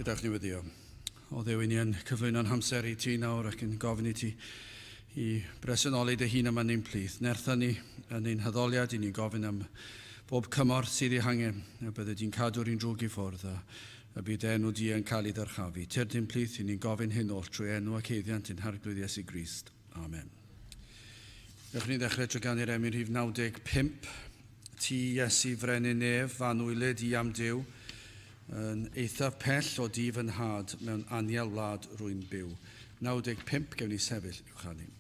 Gadewch ni weddio. O Dduw, i ni yn cyflwyno'n hamser i ti nawr ac yn gofyn i ti i bresenoli dy hun yma yn ein plith. Nertha ni yn ein haddoliad, i ni'n gofyn am bob cymorth sydd ei hangen, a bydde di'n cadw'r un drwg i ffwrdd, a y bydd enw di yn cael ei ddyrchafu. Tyrd i'n plith, i ni'n gofyn hyn oll trwy enw ac eiddiant ein Harglwydd Iesu Grist. Amen. Gewch ni ddechrau trwy ganu'r emyn rhif 95. Ti, Iesu, Frenin Nef, f'anwylyd i am Duw, yn eithaf pell o du fy nhad, mewn anial wlad rwy'n byw. 95, gewn ni sefyll i'w chanu.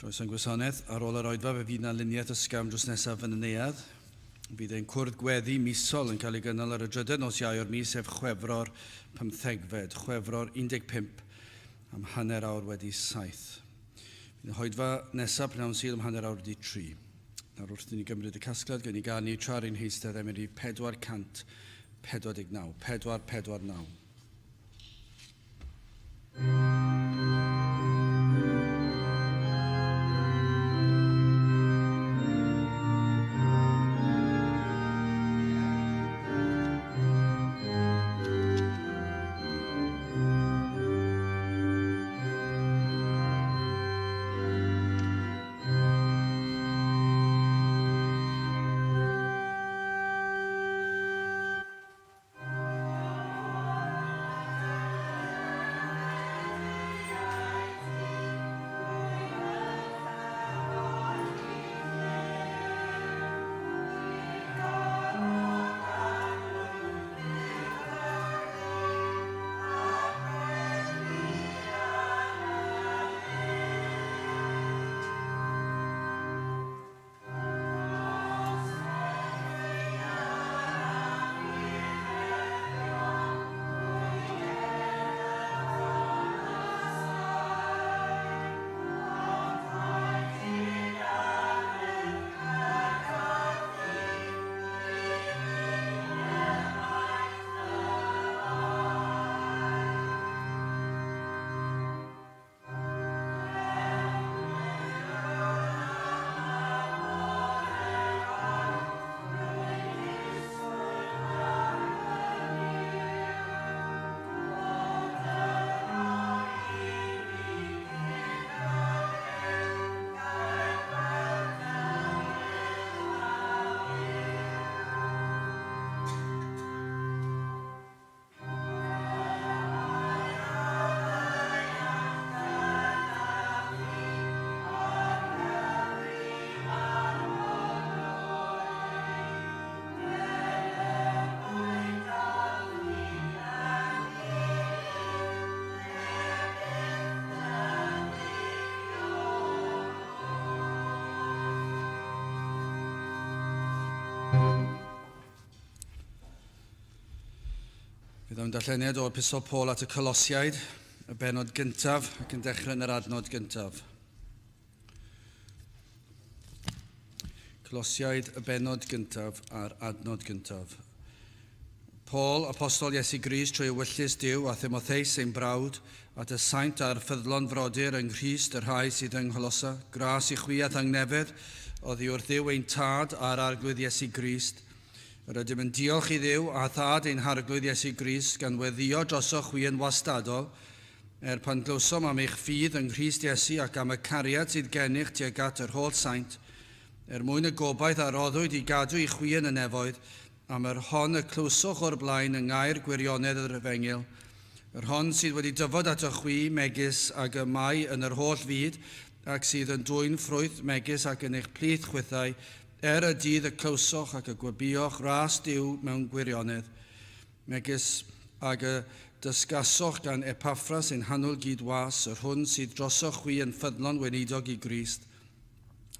Croeso i'n gwasanaeth. Ar ôl yr oedfa fe fydd 'na luniaeth ysgafn drws nesaf yn y neuadd. Bydd ein cwrdd gweddi misol yn cael ei gynnal ar y drydedd nos Iau o'r mis, sef Chwefror pymthegfed, Chwefror 15 am 7:30. Bydd y hoedfa nesaf pnawn Sul am 3:30. Nawr wrth i ni gymryd y casgliad, gawn ni ganu tra ry'n heistedd emyn rhif 449, 449. Bydd o'n darlleniad o Epistol Paul at y Colosiaid, y benod gyntaf, ac yn dechrau yn yr adnod gyntaf. Colosiaid, y benod gyntaf a'r adnod gyntaf. Paul, apostol Iesu Grist trwy ewyllys Duw a Thimotheus ein brawd, at y saint a'r ffyddlon frodyr yng Nghrist y rhai sydd yng Ngholosa, gras i chwi a thangnefedd oddi wrth Dduw ein Tad a'r Arglwydd Iesu Grist. Yr ydym yn diolch i Dduw a Thad ein Harglwydd Iesu Grist gan weddïo drosoch chwi yn wastadol, er pan glywsom am eich ffydd yng Nghrist Iesu ac am y cariad sydd gennych tuag at yr holl saint, er mwyn y gobaith a roddwyd i gadw i chwi yn y nefoedd, Am yr hon y clywsoch o'r blaen yng ngair gwirionedd yr Efengyl, yr hon sydd wedi dyfod atoch chwi, megis ag y mae yn yr holl fyd, ac sydd yn dwyn ffrwyth megis ac yn eich plith chwithau, er y dydd y clywsoch ac y gwybioch ras Duw mewn gwirionedd, megis ag y dysgasoch gan Epaffras ein hannwyl gyd-was, yr hwn sydd drosoch chwi yn ffyddlon weinidog i Grist,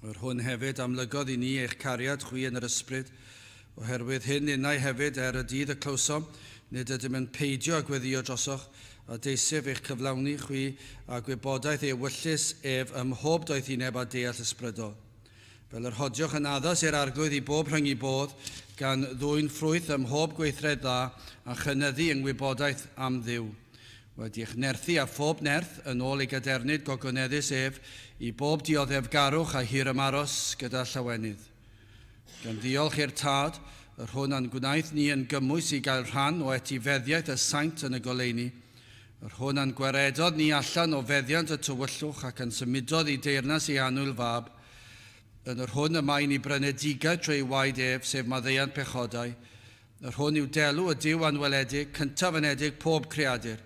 Yr hwn hefyd amlygodd i ni eich cariad chwi yn yr ysbryd. Oherwydd hyn innau hefyd, er y dydd y clywsom, nid ydym yn peidio â gweddïo drosoch, a deisyf eich cyflawni chwi â gwybodaeth ei ewyllys ef ym mhob doethineb a deall ysbrydol. Fel yr hodioch yn addas i'r Arglwydd i bob rhyngu bodd, gan ddwyn ffrwyth ym mhob gweithred dda, a chynyddu yng ngwybodaeth am Dduw. Wedi eich nerthu â phob nerth, yn ôl ei gadernid gogoneddus ef, i bob dioddefgarwch a hir-ymaros gyda llawenydd. Gan ddiolch i'r Tad, yr hwn a'n gwnaeth ni yn gymwys i gael rhan o etifeddiaeth y saint yn y goleuni, yr hwn a'n gwaredodd ni allan o feddiant y tywyllwch ac a'n symudodd i deyrnas ei annwyl Fab, yn yr hwn y mae ni brynedigaeth trwy ei waed ef, sef maddeuant pechodau, Yr hwn yw delw y Duw anweledig, cyntaf anedig pob creadur.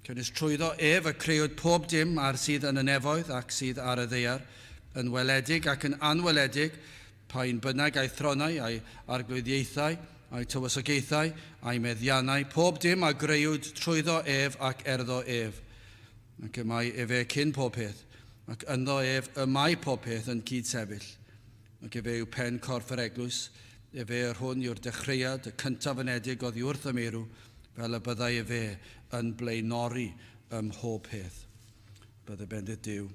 Cynnwys trwyddo ef y crëwyd pob dim ar sydd yn y nefoedd ac sydd ar y ddaear, yn weledig ac yn anweledig, pa un bynnag a'i thronau, a'i arglwyddiaethau, a'i tywysogaethau, a'i meddiannau, pob dim a grëwyd trwyddo ef ac erddo ef. Ac y mae efe cyn pob peth, ac ynddo ef y mae pob peth yn cyd-sefyll. Ac efe yw pen corff yr eglwys, efe yr hwn yw'r dechreuad, y cyntaf anedig oddi wrth y meirw, fel y byddai efe yn blaenori ym mhob peth. Bydde bendith Duw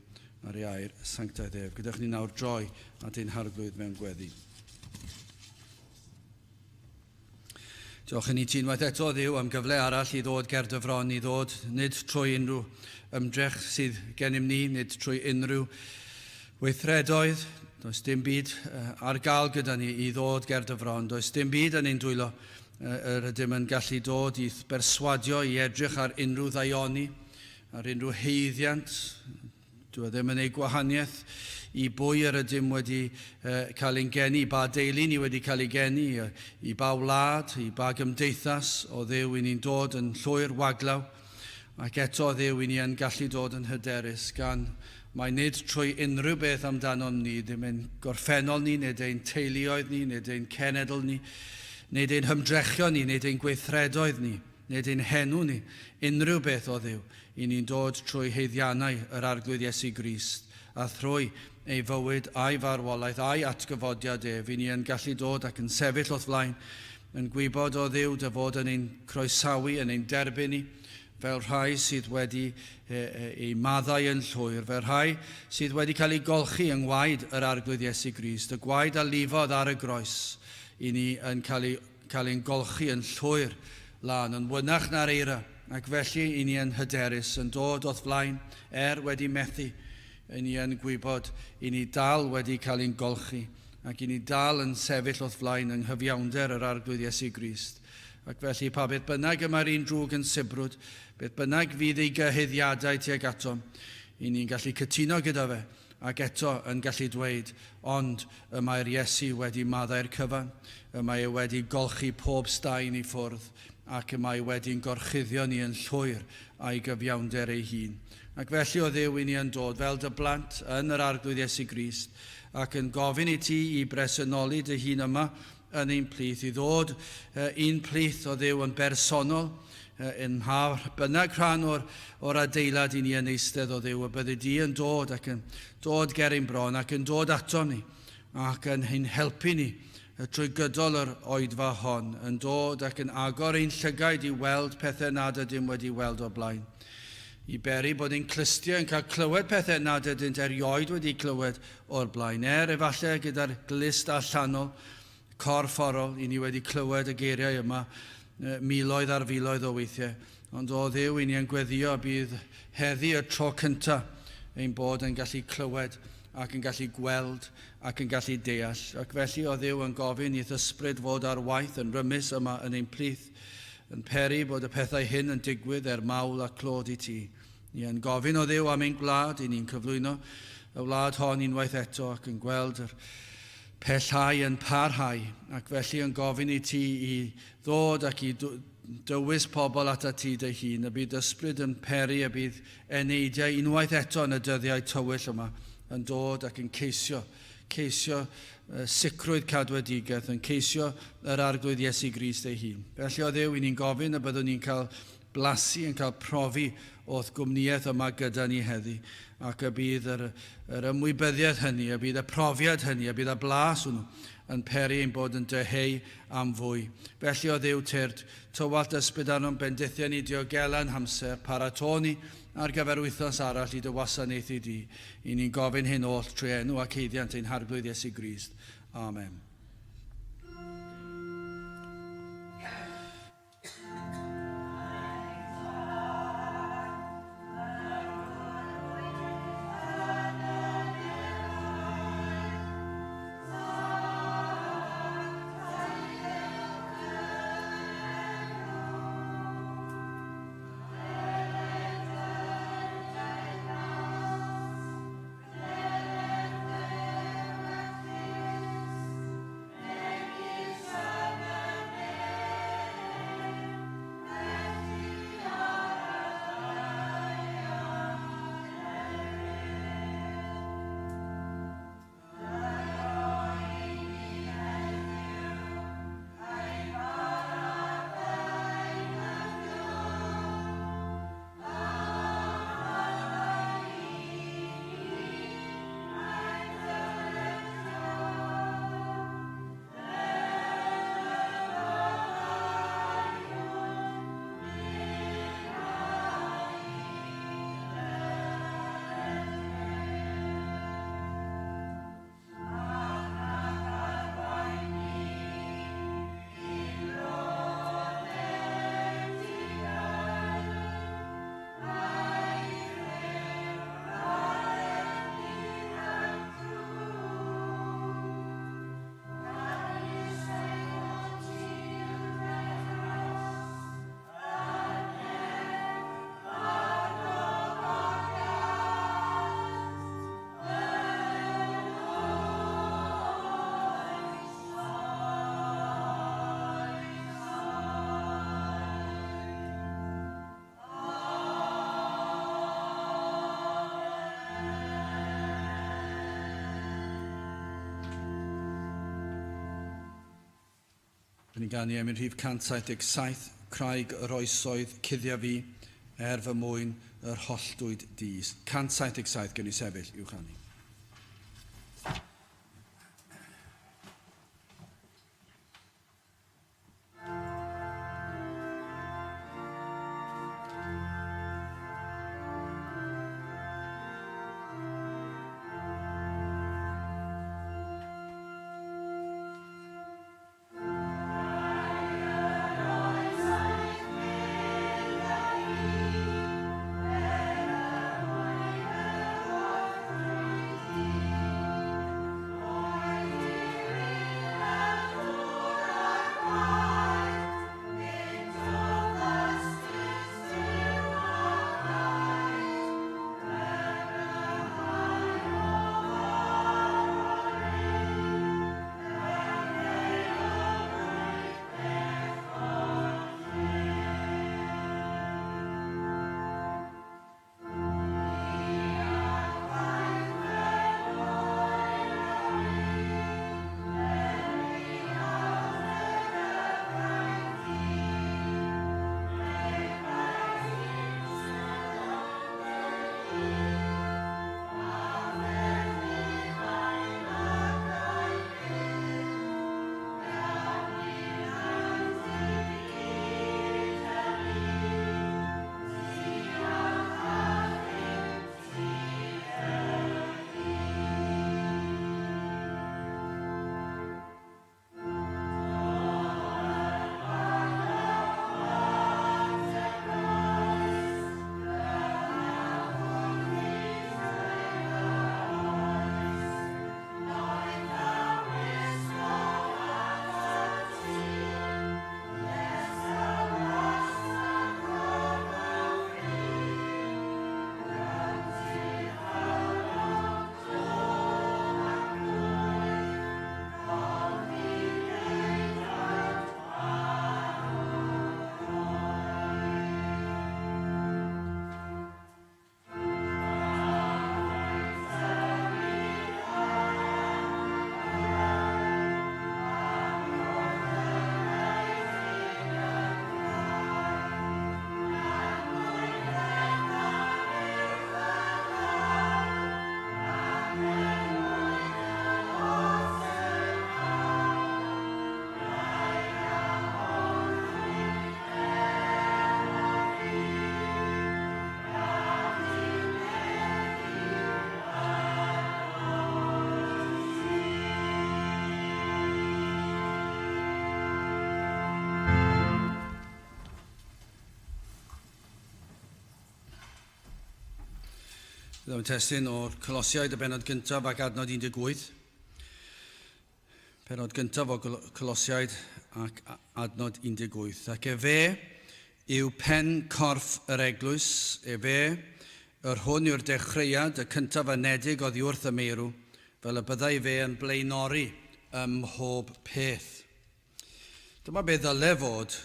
ar ei air sanctaidd ef. Gadewch ni nawr droi at ein Harglwydd mewn gweddi. Diolch i ni ti unwaith eto, Dduw, am gyfle arall i ddod ger dy fron, i ddod nid trwy unrhyw ymdrech sydd gennym ni, nid trwy unrhyw weithredoedd. Does dim byd ar gael gyda ni i ddod ger dy fron. Does dim byd yn ein dwylo yr ydym yn gallu dod i'th berswadio i edrych ar unrhyw ddaioni, ar unrhyw haeddiant. Dyw e ddim yn ei gwahaniaeth i bwy yr ydym wedi cael ein geni, i ba deulu ni wedi cael ei geni, i ba wlad, i ba gymdeithas o Dduw i ni'n dod yn llwyr waglaw, ac eto Dduw i ni yn gallu dod yn hyderus gan mai nid trwy unrhyw beth amdanom ni, ddim ein gorffennol ni, nid ein teuluoedd ni, nid ein cenedl ni, nid ein hymdrechion ni, nid ein gweithredoedd ni, nid ein henw ni, unrhyw beth o Dduw, i ni'n dod trwy haeddiannau yr Arglwydd Iesu Grist, a thrwy ei fywyd a'i farwolaeth a'i atgyfodiad ef, i ni yn gallu dod ac yn sefyll o'th flaen, yn gwybod, o Dduw, dy fod yn ein croesawu, yn ein derbyn ni, fel rhai sydd wedi eu maddau yn llwyr, fel rhai sydd wedi cael eu golchi yng ngwaed yr Arglwydd Iesu Grist, y gwaed a lifodd ar y groes, i ni yn cael ei cael ein golchi yn llwyr lân, yn wynach na'r eira, ac felly i ni yn hyderus, yn dod o'th flaen, er wedi methu, i ni yn gwybod i ni dal wedi cael ein golchi, ac i ni dal yn sefyll o'th flaen yng nghyfiawnder yr Arglwydd Iesu Grist. Ac felly, pa beth bynnag y mae'r un drwg yn sibrwd, beth bynnag fydd ei gyhuddiadau tuag atom, i ni'n gallu cytuno gyda fe, Ac eto yn gallu dweud, Ond y mae'r Iesu wedi maddau'r cyfan, y mae e wedi golchi pob staen i ffwrdd, ac y mae wedi'n gorchuddio ni yn llwyr â'i gyfiawnder ei hun. Ac felly, o Dduw, i ni yn dod fel dy blant yn yr Arglwydd Iesu Grist, ac yn gofyn i ti i bresenoli dy hun yma yn ein plith, i ddod i'n plith, o Dduw, yn bersonol, yn mha bynnag rhan o'r, or adeilad i ni yn eistedd, o Dduw, y byddi di yn dod ac yn dod ger ein bron ac yn dod atom ni ac yn ein helpu ni trwy gydol yr oedfa hon yn dod ac yn agor ein llygaid i weld pethau nad ydym wedi weld o'r blaen. I beri bod ein clustiau yn cael clywed pethau nad ydynt erioed wedi clywed o'r blaen. Er efallai gyda'r glust allanol, corfforol, i ni wedi clywed y geiriau yma miloedd ar filoedd o weithiau. Ond o Dduw, i ni yn gweddio bydd heddi y tro cyntaf ein bod yn gallu clywed ac yn gallu gweld ac yn gallu deall. Ac felly o Dduw yn gofyn i'th ysbryd fod ar waith yn rymus yma yn ein plith, yn peri bod y pethau hyn yn digwydd er mawl a clod i ti. Ni yn gofyn o Dduw am ein gwlad, i ni'n cyflwyno y wlad hon unwaith eto ac yn gweld yr pellhau yn parhau, ac felly yn gofyn i ti i ddod ac i dywys pobl atat ti dy hun, y bydd ysbryd yn peri y bydd eneidiau unwaith eto yn y dyddiau tywyll yma yn dod ac yn ceisio, ceisio sicrwydd cadwedigaeth, yn ceisio yr Arglwydd Iesu Grist ei hun. Felly o Dduw, i ni'n gofyn y byddwn ni'n cael blasu, yn cael profi o'th gwmnïaeth yma gyda ni heddi, ac y bydd yr, yr ymwybyddiaeth hynny, y bydd y profiad hynny, y bydd y blas hwnnw yn peri ein bod yn dyheu am fwy. Felly o Dduw tyrd, tywallt ysbryd arnom, bendithia ni, diogela'n hamser, paratô ni ar gyfer wythnos arall i dy wasanaethu di. I ni'n gofyn hyn oll trwy enw ac haeddiant ein Harglwydd Iesu Grist. Amen. Rydyn ni'n ganu emyn rhif 177, Craig yr oesoedd, cuddia fi, er fy mwyn yr holltwyd dis. 177, gewn ni sefyll i'w chanu. Byddwn yn testun o'r Colosiaid y benod gyntaf ac adnod 18. Penod gyntaf o Colosiaid ac adnod 18. Ac efe yw pen corff yr eglwys, efe, yr hwn yw'r dechreuad, y cyntaf anedig oddi wrth y meirw, fel y byddai fe yn blaenori ym mhob peth. Dyma be ddyle fod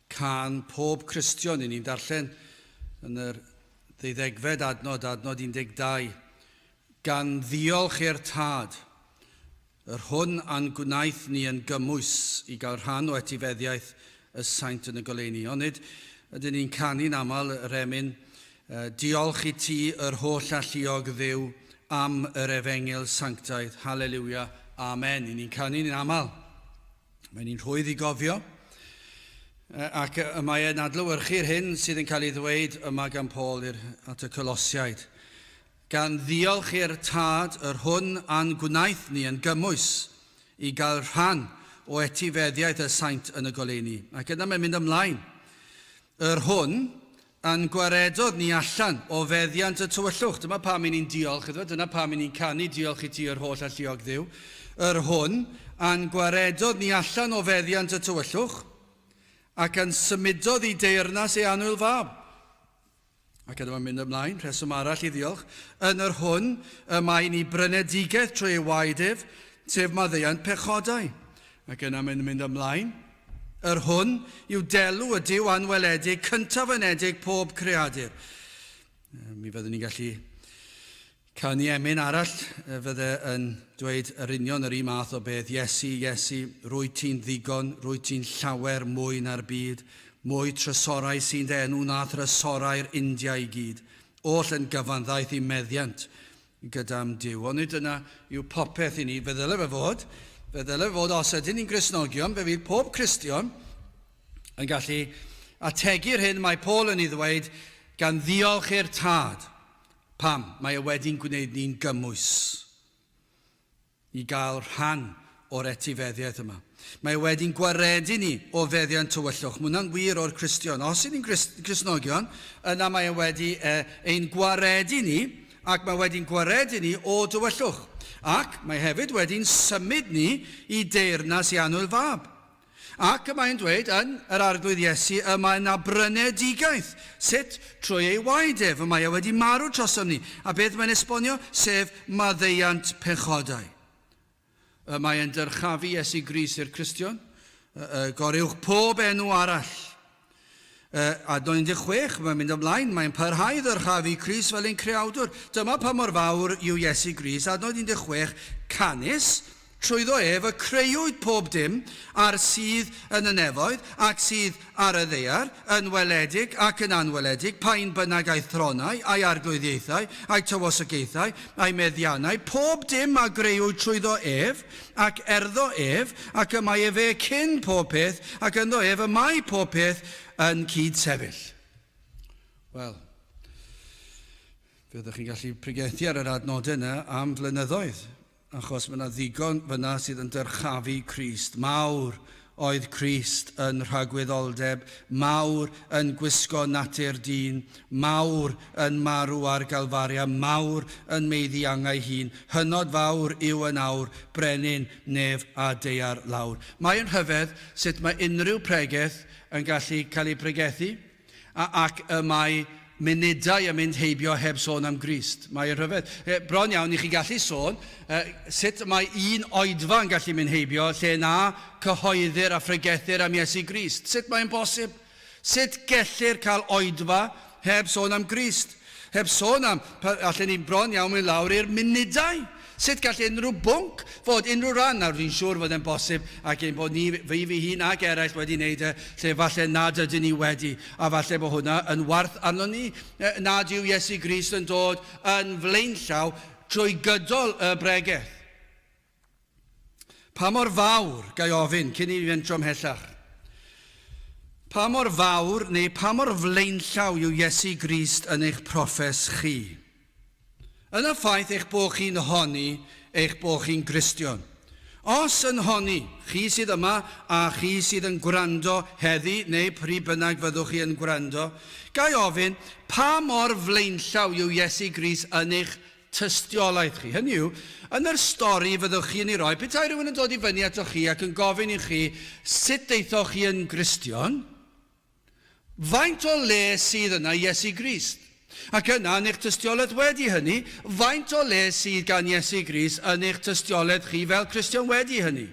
Cân pob Cristion, i ni'n darllen yn yr ddeuddegfed adnod, adnod 12, Gan ddiolch i'r Tad, yr hwn a'n gwnaeth ni yn gymwys i gael rhan o etifeddiaeth y saint yn y goleuni. Onid ydyn ni'n canu'n aml yr emyn, Diolch i ti yr holl alluog Dduw am yr efengyl sanctaidd, haleliwia, amen. I ni'n canu'n aml. Mae'n un rhwydd i gofio, ac y mae e'n adlewyrchu'r hyn sydd yn cael ei ddweud yma gan Paul i'r, at y Colosiaid. Gan ddiolch i'r Tad, yr hwn a'n gwnaeth ni yn gymwys i gael rhan o etifeddiaeth y saint yn y goleuni. Ac yna mae'n mynd ymlaen. Yr hwn a'n gwaredodd ni allan o feddiant y tywyllwch. Dyma pam i ni'n diolch iddo, dyna pam i ni'n canu diolch i ti yr holl alluog Dduw. Yr hwn a'n gwaredodd ni allan o feddiant y tywyllwch, ac a'n symudodd i deyrnas ei annwyl fab. Ac yna mae'n mynd ymlaen, rheswm arall i ddiolch, yn yr hwn y mae ni brynedigaeth trwy ei waed ef, sef maddeuant pechodau. Ac yna mae'n mynd ymlaen, Yr hwn yw delw y Duw anweledig, cyntaf anedig pob creadur. Mi fyddwn ni'n gallu canu emyn arall fydde yn dweud yr union yr un math o beth. Iesu, Iesu, rwy ti'n ddigon, rwy ti'n llawer mwy na'r byd, mwy trysorau sy'n dy enw na thrysorau'r India i gyd. Oll yn gyfan ddaeth i meddiant gyda'm Duw. Onid dyna yw popeth i ni? Fe ddyle fe fod. Fe ddyle fe fod os ydyn ni'n Gristnogion, fe fydd pob Cristion yn gallu ategu'r hyn mae Paul yn ei ddweud gan ddiolch i'r Tad. Pam? Mae e wedi'n gwneud ni'n gymwys i gael rhan o'r etifeddiaeth yma. Mae e wedi'n gwaredu ni o feddiant tywyllwch. Mae hwnna'n wir o'r Cristion. Os ydyn ni'n Gristnogion, yna mae e wedi ein gwaredu ni, ac mae wedi'n gwaredu ni o dywyllwch. Ac mae hefyd wedi'n symud ni i deyrnas i annwyl fab. Ac y mae'n dweud, yn yr Arglwydd Iesu y mae yna brynedigaeth. Sut? Trwy ei waed ef, y mae e wedi marw trosom ni. A beth mae'n esbonio? Sef maddeuant pechodau. Y mae e'n dyrchafu Iesu Grist i'r Cristion, y goruwch pob enw arall. Adnod 16, mae'n mynd ymlaen, mae'n parhau i ddyrchafu Crist fel ein creawdwr. Dyma pa mor fawr yw Iesu Grist. Adnod 16, canys, Trwyddo ef y creuwyd pob dim a'r sydd yn y nefoedd ac sydd ar y ddaear, yn weledig ac yn anweledig, pa un bynnag a'i thronau, a'i arglwyddiaethau, a'i tywysogaethau, a'i meddiannau, pob dim a greuwyd trwyddo ef, ac erddo ef, ac y mae efe cyn pob peth, ac ynddo ef y mae pob peth yn cyd-sefyll. Wel, fe ydych chi'n gallu pregethu ar yr adnodau yna am flynyddoedd. Achos mae 'na ddigon fyna sydd yn dyrchafu Crist. Mawr oedd Crist yn rhagwyddoldeb, mawr yn gwisgo natur dyn, mawr yn marw ar Galfaria, mawr yn maeddu angau hun, hynod fawr yw yn awr, brenin nef a daear lawr. Mae yn rhyfedd sut mae unrhyw pregeth yn gallu cael ei pregethu, A, ac y mae munudau yn mynd heibio heb sôn am Grist. Mae yn rhyfedd. E, bron iawn i chi gallu sôn e, sut mae un oedfa yn gallu mynd heibio lle na cyhoeddir a phregethir am Iesu Grist. Sut mae'n bosib? Sut gellir cael oedfa heb sôn am Grist? Heb sôn am, allen ni bron iawn mynd lawr i'r munudau. Sut gall unrhyw bwnc fod unrhyw ran? Nawr, fi'n siŵr fod e'n bosib ac ein bod ni, fi fy hun ac eraill wedi wneud e lle falle nad ydyn ni wedi, a falle bod hwnna yn warth arnon ni, nad yw Iesu Grist yn dod yn flaenllaw trwy gydol y bregeth. Pa mor fawr, ga i ofyn, cyn i fi fentro ymhellach, pa mor fawr neu pa mor flaenllaw yw Iesu Grist yn eich proffes chi? Yn y ffaith eich bod chi'n honni eich bod chi'n Gristion. Os yn honni, chi sydd yma a chi sydd yn gwrando heddi neu pryd bynnag fyddwch chi yn gwrando, ga i ofyn, pa mor flaenllaw yw Iesu Grist yn eich tystiolaeth chi? Hynny yw, yn yr stori fyddwch chi yn ei roi, petai rhywun yn dod i fyny atoch chi ac yn gofyn i chi sut daethoch chi yn Gristion, Faint o le sydd yna i Iesu Grist? Ac yna, yn eich tystiolaeth wedi hynny, faint o le sydd gan Iesu Grist yn eich tystiolaeth chi fel Cristion wedi hynny?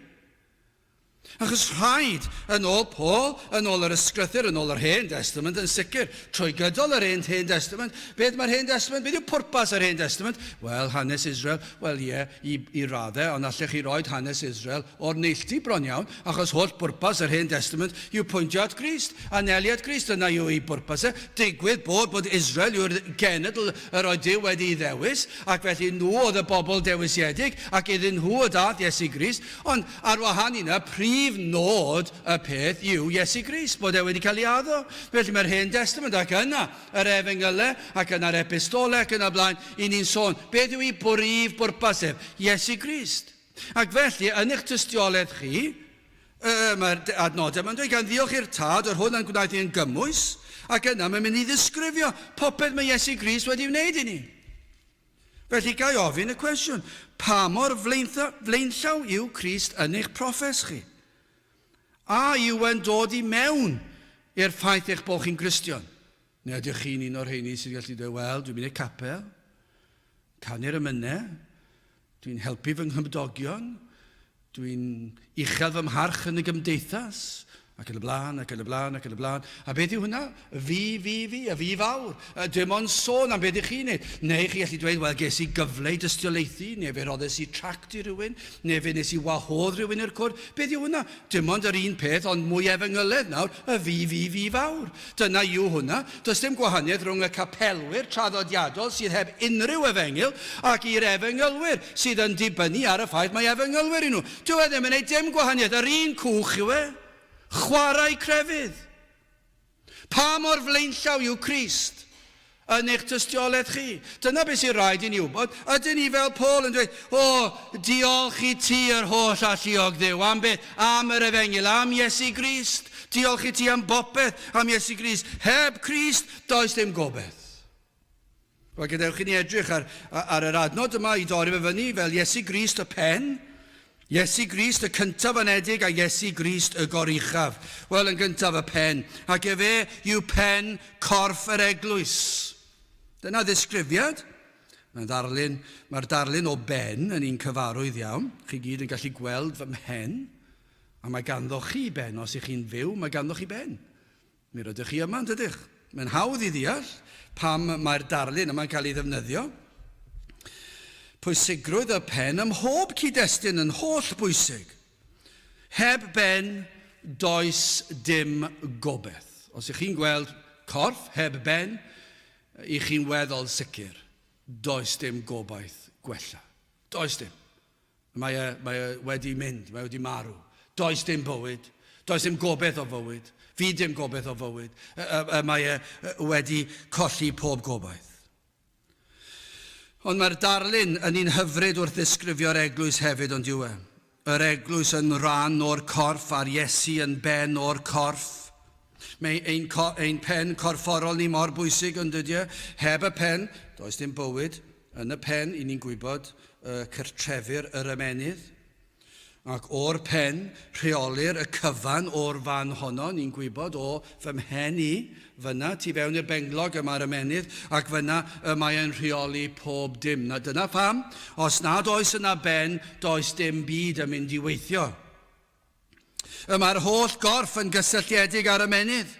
Achos rhaid, yn ôl Paul, yn ôl yr Ysgrythur, yn ôl yr Hen Destament, yn sicr, trwy gydol yr Hen Hen Destament, beth mae'r Hen Destament, beth yw pwrpas yr Hen Destament? Wel, hanes Israel, wel ie, i, i raddau, ond allech chi roed hanes Israel o'r neilltu bron iawn, achos holl bwrpas yr Hen Destament yw pwyntio at Grist, anelu at Grist, dyna yw ei bwrpas e. Digwydd bod bod Israel yw'r genedl yr oedd Duw wedi'i ddewis, ac felly nhw oedd y bobl dewisiedig, ac iddyn nhw y daeth Iesu Grist, ond ar wahân i 'na, prif nod y peth yw Iesu Grist, bod e wedi cael ei addo. Felly mae'r Hen Destament, ac yna yr Efengylau, ac yna'r Epistolau, ac yn y blaen, i ni'n sôn, beth yw ei brif bwrpas ef? Iesu Grist. Ac felly, yn eich tystiolaeth chi, y, mae'r adnodau yma'n dweud, gan ddiolch i'r Tad, yr hwn a'n gwnaeth ni yn gymwys, ac yna mae'n mynd i ddisgrifio popeth mae Iesu Grist wedi wneud i ni. Felly, ga i ofyn y cwestiwn, pa mor flaenllaw yw Crist yn eich proffes chi? A yw e'n dod i mewn i'r ffaith eich bod chi'n Gristion? Neu ydych chi'n un o'r rheini sy'n gallu dweud, wel, dwi'n mynd i'r capel, canu'r emynau, Dwi'n helpu fy nghymdogion, dwi'n uchel fy mharch yn y gymdeithas, ac yn y blaen, ac yn y blaen, ac yn y blaen. A beth yw hwnna? Fi, fi, fi, a fi fawr. Dim ond sôn am beth ych chi'n neud. Neu chi gallu dweud, wel, ges i gyfle i dystiolaethu, neu fe roddes i tract i rywun, neu fe nes i wahodd rhywun i'r cwrdd. Beth yw hwnna? Dim ond yr un peth, ond mwy efengyledd nawr, y fi, fi, fi fawr. Dyna yw hwnna. Does dim gwahaniaeth rhwng y capelwyr traddodiadol sydd heb unrhyw efengyl ac i'r efengylwyr sydd yn dibynnu ar y ffaith mai efengylwyr y'n nhw. Dyw e ddim yn neud dim gwahaniaeth. Yr un cwch yw e. Chwarae crefydd. Pa mor flaenllaw yw Crist yn eich tystiolaeth chi? Dyna beth sy'n rhaid i ni wybod. Ydyn ni fel Paul yn dweud, O, diolch i ti yr holl alluog Dduw, am beth? Am yr efengyl, am Iesu Grist. Diolch i ti am bopeth, am Iesu Grist. Heb Crist, does dim gobaith. Wel, gadewch i ni edrych ar, ar yr adnod yma i dorri fe fyny fel Iesu Grist y pen, Iesu Grist y cyntaf anedig a Iesu Grist y goruchaf. Wel, yn gyntaf y pen, ac efe yw pen corff yr eglwys. Dyna ddisgrifiad. Mae'n ddarlun, mae'r darlun o ben yn un cyfarwydd iawn. Chi gyd yn gallu gweld fy mhen. A mae ganddo chi ben, os ych chi'n fyw, mae ganddo chi ben. Mi rydych chi yma, yn dydych? Mae'n hawdd i ddeall pam mae'r darlun yma'n cael ei ddefnyddio. Pwysigrwydd y pen ym mhob cyd-destun yn holl bwysig. Heb ben, does dim gobaith. Os ych chi'n gweld corff heb ben, ych chi'n weddol sicr, does dim gobaith gwella. Does dim. Mae e, mae e wedi mynd, mae e wedi marw. Does dim bywyd, does dim gobaith o fywyd, fi dim gobaith o fywyd. Mae e wedi colli pob gobaith. Ond mae'r darlun yn un hyfryd wrth ddisgrifio'r eglwys hefyd, ond yw e? Yr eglwys yn rhan o'r corff a'r Iesu yn ben o'r corff. Mae ein, ein pen corfforol ni mor bwysig, ond ydy e? Heb y pen, does dim bywyd. Yn y pen, i ni'n gwybod, y cartrefir yr ymennydd, ac o'r pen rheolir y cyfan o'r fan honno, ni'n gwybod, o fy mhen i, fyna, tu fewn i'r benglog y mae'r ymennydd, ac fyna y mae e'n rheoli pob dim. Na dyna pham, os nad oes yna ben, does dim byd yn mynd i weithio. Y mae'r holl gorff yn gysylltiedig â'r ymennydd.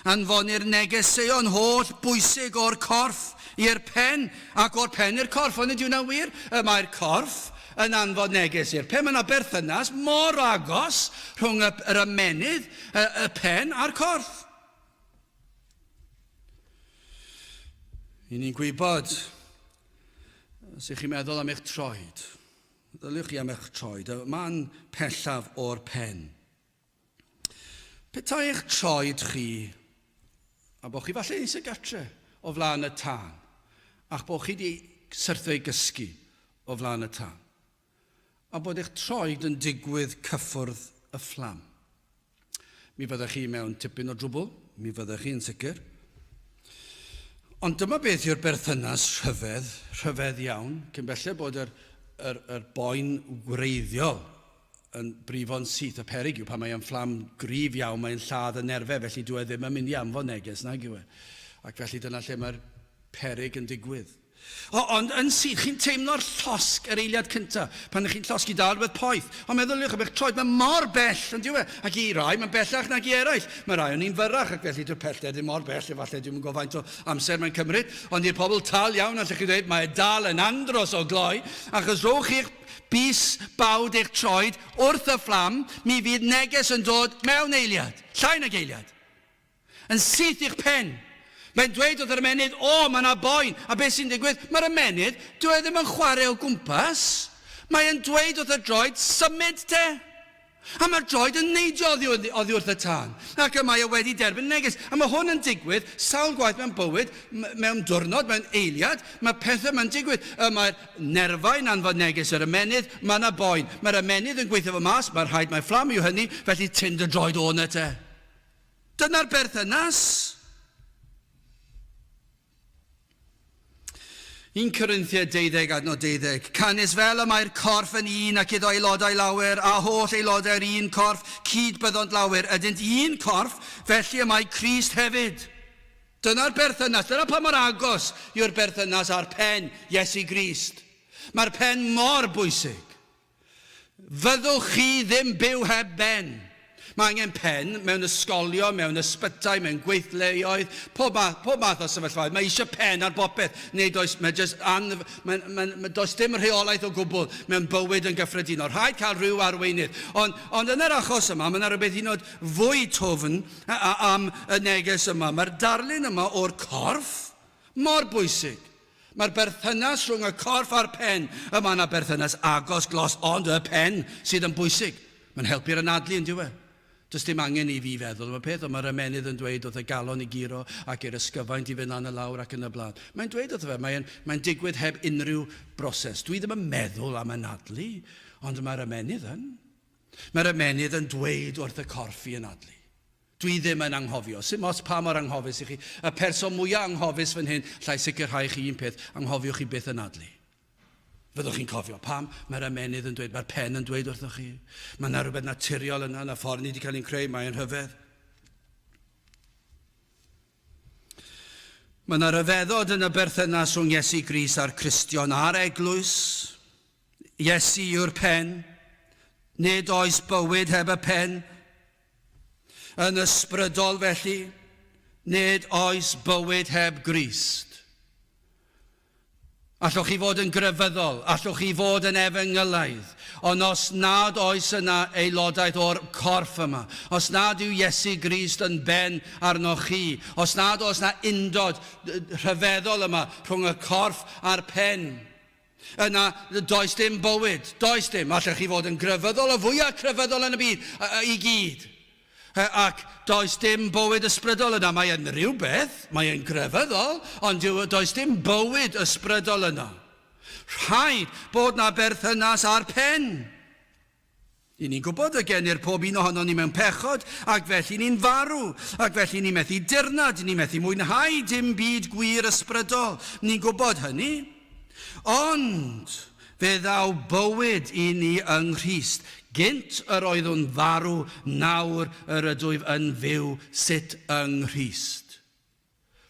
Anfonir negeseuon holl bwysig o'r corff i'r pen ac o'r pen i'r corff. Onid yw hwnna'n wir? Y mae'r corff yn anfon neges i'r pen. Mae yna berthynas mor agos rhwng y, yr ymennydd, y, y pen a'r corff. I ni'n gwybod, os ych chi'n meddwl am eich troed, Meddyliwch chi am eich troed, y man pellaf o'r pen. Petai eich troed chi, a bod chi falle eisiau gatre o flaen y tân, a'ch bod chi wedi syrthio i gysgu o flaen y tân. A bod eich troed yn digwydd cyffwrdd y fflam. Mi fyddech chi mewn tipyn o drwbl, mi fyddech chi yn sicr. Ond dyma beth yw'r berthynas rhyfedd, rhyfedd iawn, cyn belled bod yr, yr, yr boen gwreiddiol yn brifo'n syth. Y peryg yw pan mae o'n fflam gryf iawn, mae'n lladd y nerfau, felly dyw e ddim yn mynd i anfon neges, nag yw e. Ac felly dyna lle mae'r peryg yn digwydd. O, ond yn syth, chi'n teimlo'r llosg yr eiliad cynta, pan ych chi'n llosgi dal rhywbeth poeth. Ond meddyliwch am eich troed, mae mor bell, yn dyw e? Ac i rai, mae'n bellach nag i eraill. Mae rai o'n ni'n fyrrach, ac felly dyw'r pellter ddim mor bell, efallai dwi'm yn gwybod faint o amser mae'n cymryd. Ond i'r pobl tal iawn, allwch chi ddweud, mae e dal yn andros o gloi, achos rhowch chi'ch bys bawd eich troed wrth y fflam, mi fydd neges yn dod mewn eiliad, llai nag eiliad. Yn syth i'ch pen. Mae'n dweud wrth yr ymennydd, O, mae yna boen. A beth sy'n digwydd? Mae'r ymennydd, dyw e ddim yn chwarae o gwmpas. Mae e'n dweud wrth y droed, Symud te. A mae'r droed yn neidio oddi, oddi wrth y tân. Ac y mae e wedi derbyn neges. A mae hwn yn digwydd sawl gwaith mewn bywyd, mewn diwrnod, mewn eiliad. Mae pethau yma'n digwydd. Y mae'r nerfau'n anfon neges i'r ymennydd, mae yna boen. Mae'r ymennydd yn gweithio fo mas, mae'r rhaid mae fflam yw hynny, felly tyn dy droed o 'na te. Dyna'r berthynas. 1 Corinthiaid 12 adnod 12. Canys fel y mae'r corff yn un ac iddo aelodau lawer, a holl aelodau'r un corff, cyd byddont lawer, ydynt un corff, felly y mae Crist hefyd. Dyna'r berthynas, dyna pa mor agos yw'r berthynas â'r pen, Iesu Grist. Mae'r pen mor bwysig. Fyddwch chi ddim byw heb ben. Mae angen pen mewn ysgolion, mewn ysbytai, mewn gweithleoedd, pob math, pob math o sefyllfaoedd. Mae eisiau pen ar bopeth. Neu does, mae just an, mae, mae, mae, does dim rheolaeth o gwbl mewn bywyd yn gyffredinol. Rhaid cael rhyw arweinydd. Ond, ond yn yr achos yma, mae yna rhywbeth hyd yn oed fwy twfn am y neges yma. Mae'r darlun yma o'r corff mor bwysig. Mae'r berthynas rhwng y corff a'r pen, y mae yna berthynas agos, glos, ond y pen sydd yn bwysig. Mae'n helpu'r anadlu, yn dyw e? Does dim angen i fi feddwl am y peth, ond mae'r ymennydd yn dweud wrth y galon i guro ac i'r ysgyfaint i fynd lan a lawr ac yn y blaen. Mae'n dweud wrtho fe, mae'n, mae'n digwydd heb unrhyw broses. Dwi ddim yn meddwl am anadlu, ond mae'r ymennydd yn. Mae'r ymennydd yn dweud wrth y corff i anadlu. Dwi ddim yn anghofio. Sim ots pa mor anghofus i chi. Y person mwya anghofus fan hyn, allai sicrhau chi un peth, anghofiwch chi byth anadlu. Fyddwch chi'n cofio. Pam? Mae'r ymennydd yn dweud, mae'r pen yn dweud wrthoch chi. Mae yna rhywbeth naturiol yna, yna ffordd ni wedi cael ein creu, mae'n rhyfedd. Mae yna ryfeddod yn y berthynas rhwng Iesu Grist a'r Cristion a'r eglwys. Iesu yw'r pen. Nid oes bywyd heb y pen. Yn ysbrydol felly, nid oes bywyd heb Grist. Allwch chi fod yn grefyddol, allwch chi fod yn efengylaidd, ond os nad oes yna aelodaeth o'r corff yma, os nad yw Iesu Grist yn ben arnoch chi, os nad oes yna undod rhyfeddol yma rhwng y corff a'r pen, Yna, does dim bywyd. Does dim. Allech chi fod yn grefyddol, y fwyaf crefyddol yn y byd, i gyd. Ac does dim bywyd ysbrydol yna. Mae yn rhywbeth, mae yn grefyddol, ond does dim bywyd ysbrydol yna. Rhaid bod na berthynas â'r pen. Y'n ni'n gwybod y genir pob un ohonon ni mewn pechod, ac felly ni'n farw, ac felly ni'n methu dirnad, ni'n methu mwynhau dim byd gwir ysbrydol. Ni'n gwybod hynny. Ond fe ddaw bywyd i ni yng Nghrist. Gynt yr oeddwn farw, nawr yr ydwyf yn fyw, sut yng Nghrist.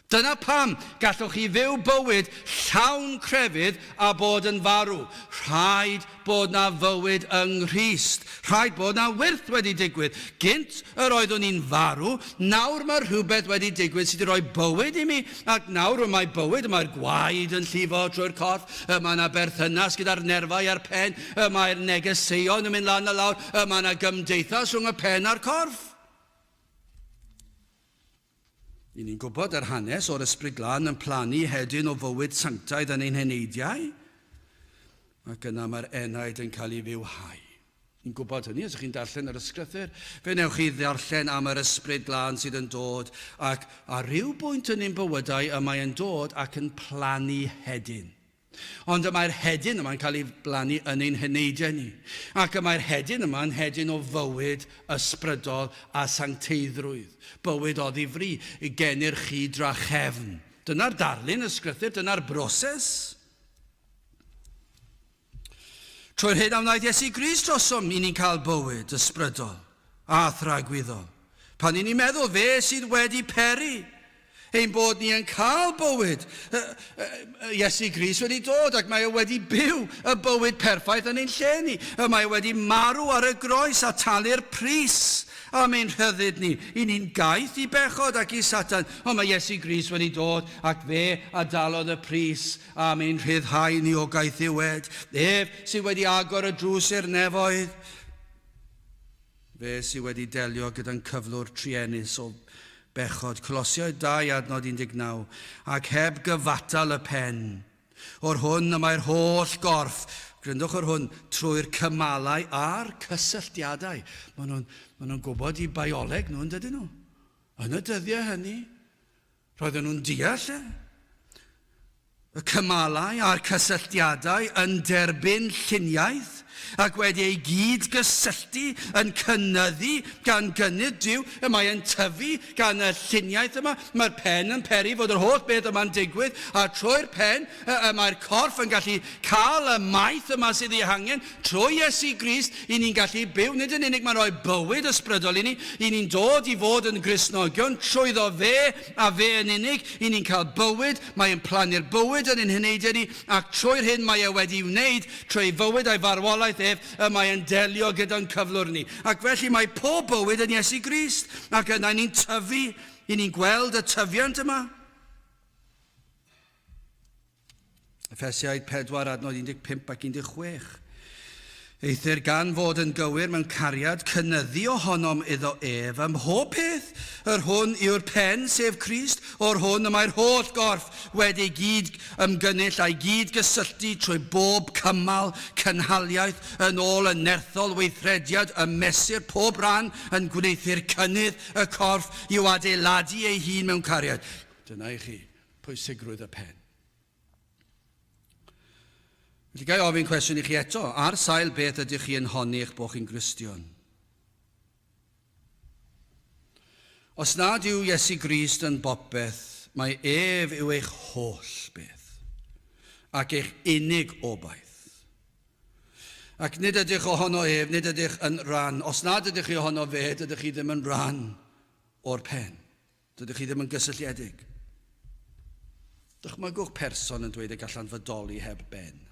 Dyna pam gallwch chi fyw bywyd llawn crefydd a bod yn farw. Rhaid bod 'na fywyd yng Nghrist. Rhaid bod 'na wyrth wedi digwydd. Gynt yr oeddwn i'n farw, nawr mae rhywbeth wedi digwydd sydd wedi rhoi bywyd i mi, ac nawr y mae bywyd, y mae'r gwaed yn llifo trwy'r corff, y mae 'na berthynas gyda'r nerfau a'r pen, y mae'r negeseuon yn mynd lan a lawr, y mae 'na gymdeithas rhwng y pen a'r corff. Y'n ni'n gwybod yr hanes o'r Ysbryd Glân yn plannu hedyn o fywyd sanctaidd yn ein heneidiau, ac yna mae'r enaid yn cael ei fywhau. Ni'n gwybod hynny, os ydych chi'n darllen yr ysgrythur, fe wnewch chi ddarllen am yr Ysbryd Glân sydd yn dod, ac ar ryw bwynt yn ein bywydau y mae yn dod ac yn plannu hedyn. Ond y mae'r hedyn yma'n cael ei blannu yn ein heneidiau ni. Ac y mae'r hedyn yma'n hedyn o fywyd ysbrydol a sancteiddrwydd, bywyd oddi fri, genir chi drachefn. Dyna'r darlun ysgrythur, dyna'r broses. Trwy'r hyn a wnaeth Iesu Grist drosom, i ni'n cael bywyd ysbrydol a thragwyddol. Pan i ni'n meddwl fe sydd wedi peri ein bod ni yn cael bywyd, Iesu Grist wedi dod ac mae o wedi byw y bywyd perffaith yn ein lle ni. Mae o wedi marw ar y groes a talu'r pris am ein rhyddid ni. I ni'n gaeth i bechod ac i Satan, ond mae Iesu Grist wedi dod ac fe a dalodd y pris am ein rhyddhau ni o gaethiwed. Ef sydd wedi agor y drws i'r nefoedd. Fe sydd wedi delio gyda'n cyflwr truenus o bechod. Colosiaid 2 adnod 19. Ac heb gyfatal y pen, o'r hwn y mae'r holl gorff, gryndwch o'r hwn, trwy'r cymalau a'r cysylltiadau. Maen nhw'n ma nhw gwybod i bioleg nhw, yn dydyn nhw? Yn y dyddiau hynny, Roedden nhw'n deall e. Y cymalau a'r cysylltiadau yn derbyn lluniaeth ac wedi ei gyd-gysylltu yn cynyddu gan gynnydd Duw, y mae e'n tyfu gan y lluniaeth yma. Mae'r pen yn peri fod yr holl beth yma'n digwydd, a trwy'r pen y, y mae'r corff yn gallu cael y maeth yma sydd ei hangen. Trwy Iesu Grist, i ni'n gallu byw, nid yn unig mae'n rhoi bywyd ysbrydol i ni, i ni'n dod i fod yn Gristnogion trwyddo fe a fe yn unig, i ni'n cael bywyd, mae e'n plannu'r bywyd yn ein heneidiau ni, ac trwy'r hyn mae e wedi'i wneud, trwy ei fywyd a'i farwolaeth ef, y mae e'n delio gyda'n cyflwr ni. Ac felly mae pob bywyd yn Iesu Grist, ac yna i ni'n tyfu, i ni'n gweld y tyfiant yma. Effesiaid 4, adnod 15 ac 16. Eithr gan fod yn gywir mewn cariad, cynyddu ohonom iddo ef ym mhob peth, yr hwn yw'r pen, sef Crist, o'r hwn y mae'r holl gorff wedi ei gyd ymgynnull a'i gyd gysylltu trwy bob cymal cynhaliaeth yn ôl y nerthol weithrediad y mesur pob rhan yn gwneuthur cynnydd y corff i'w adeiladu ei hun mewn cariad. Dyna i chi pwysigrwydd y pen. Felly ga i ofyn cwestiwn i chi eto, ar sail beth ydych chi yn honni eich bod chi'n Gristion? Os nad yw Iesu Grist yn bopeth, mae ef yw eich holl beth, ac eich unig obaith. Ac nid ydych ohono ef, nid ydych yn rhan. Os nad ydych chi ohono fe, dydych chi ddim yn rhan o'r pen. Dydych chi ddim yn gysylltiedig. Dychmygwch person yn dweud y gallant fodoli heb ben.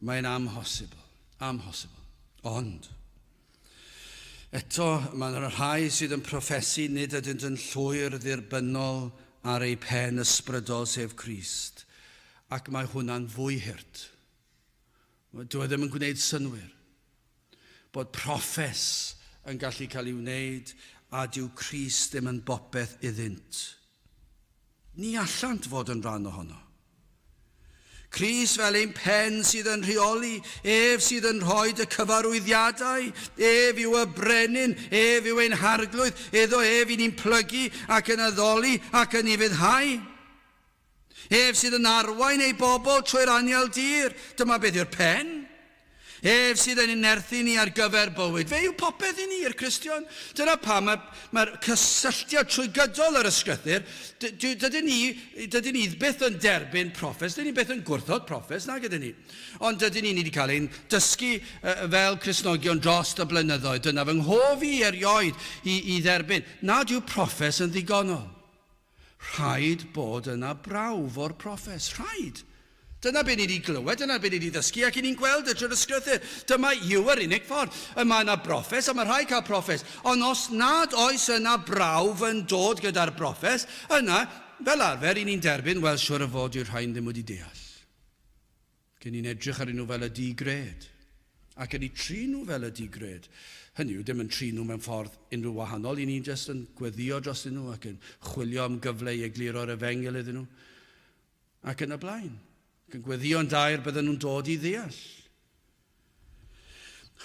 Mae'n amhosibl. Amhosibl. Ond, eto, mae yna rhai sydd yn proffesu nid ydynt yn llwyr ddirbynnol ar eu pen ysbrydol sef Crist, ac mae hwnna'n fwy hurt. Dyw e ddim yn gwneud synnwyr. Bod proffes yn gallu cael ei wneud a dyw Crist ddim yn bopeth iddynt. Ni allant fod yn rhan ohono. Crist fel ein pen sydd yn rheoli, ef sydd yn rhoi y cyfarwyddiadau, ef yw y brenin, ef yw ein harglwydd, iddo ef i ni'n plygu ac yn addoli ac yn ufuddhau. Ef sydd yn arwain ei bobl trwy'r anial dir. Dyma beth yw'r pen. Ef sydd yn ein nerthu ni ar gyfer bywyd. Fe yw popeth i ni, i'r Cristion. Dyna pam mae'r mae cysylltiad trwy gydol yr ysgrythur, dydyn ni, dydyn ni byth yn derbyn proffes, dydyn ni byth yn gwrthod proffes, nag ydyn ni. Ond dydyn ni, ni wedi cael ein dysgu fel Cristnogion dros y blynyddoedd. Dyna fy nghof i erioed i, i dderbyn nad yw proffes yn ddigonol. Rhaid bod yna brawf o'r proffes. Rhaid. Dyna be ni wedi glywed, dyna be ni wedi ddysgu, ac i ni'n gweld e trwy'r ysgrythur. Dyma yw yr unig ffordd. Y mae yna broffes, a mae rhaid cael proffes. Ond os nad oes yna brawf yn dod gyda'r broffes, yna, fel arfer, i ni'n derbyn, wel, siwr o fod yw'r rhain ddim wedi deall. Ac ni'n edrych arnyn nhw fel y di-gred. Ac yn eu trin nhw fel y di-gred. Hynny yw, dim yn trin nhw mewn ffordd unrhyw wahanol. I ni'n jyst yn gweddio drostyn nhw ac yn chwilio am gyfle i egluro'r efengyl iddyn nhw. Ac yn y blaen. Ac yn gweddio'n daer bydden nhw'n dod i ddeall.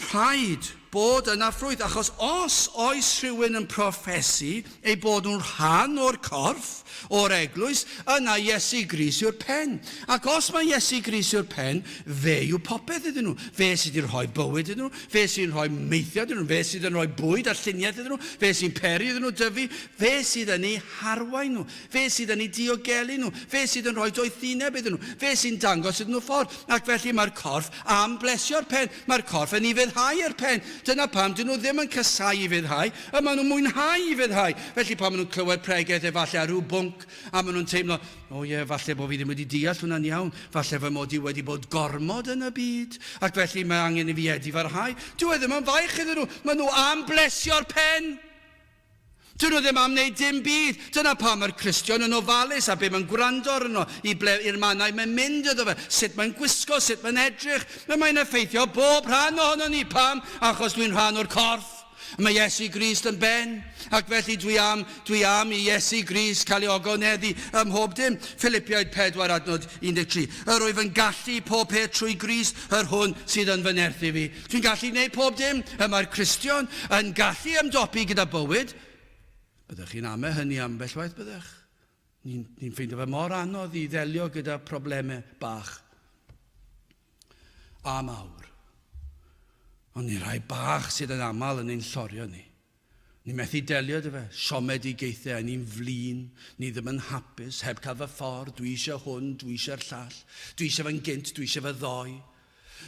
Rhaid. Bod yna ffrwyth, achos os oes rhywun yn proffesu eu bod nhw'n rhan o'r corff, o'r eglwys, yna Iesu Grist yw'r pen. Ac os mae Iesu Grist yw'r pen, fe yw popeth iddyn nhw. Fe sydd wedi rhoi bywyd iddyn nhw, fe sy'n rhoi maethiad iddyn nhw, fe sydd yn rhoi bwyd a lluniaeth iddyn nhw, fe sy'n peri iddyn nhw dyfu, fe sydd yn eu harwain nhw, fe sydd yn eu diogelu nhw, fe sydd yn rhoi doethineb iddyn nhw, fe sy'n dangos iddyn nhw ffordd. Ac felly mae'r corff am blesio'r pen. Mae'r corff yn ufuddhau i'r pen. Dyna pam dyn nhw ddim yn casáu ufuddhau, y maen nhw'n mwynhau ufuddhau. Felly pan maen nhw'n clywed pregeth efallai ar rhyw bwnc a maen nhw'n teimlo, o ie, falle bod fi ddim wedi deall hwnna'n iawn, falle fy mod i wedi bod gormod yn y byd, ac felly mae angen i fi edifarhau. Dyw e ddim yn faich iddyn nhw, maen nhw am blesio'r pen. Dyn nhw ddim am wneud dim byd. Dyna pam mae'r Cristion yn ofalus a be mae'n gwrando arno, i ble, i'r mannau mae'n mynd iddo fe, sut mae'n gwisgo, sut mae'n edrych. Mae mae'n effeithio bob rhan ohono ni. Pam? Achos dwi'n rhan o'r corff. Mae Iesu Grist yn ben, ac felly dwi am, dwi am i Iesu Grist cael ei ogoneddu ym mhob dim. Philipiaid 4 adnod 13. Yr wyf yn gallu pob peth trwy Grist, yr hwn sydd yn fy nerthu fi. Dwi'n gallu gwneud pob dim y mae'r Cristion yn gallu ymdopi gyda bywyd. Byddech chi'n ame hynny ambell waith, byddech? Ni'n ni ffeindio fe mor anodd i ddelio gyda problemau bach a mawr. Ond ni rhai bach sydd yn aml yn ein llorio ni. Ni methu delio 'da fe, siomedigaethau, a ni'n flin, ni ddim yn hapus, heb cael fy ffordd, dwi eisiau hwn, dwi eisiau'r llall, dwi eisiau fe'n gynt, dwi eisiau fe ddoe.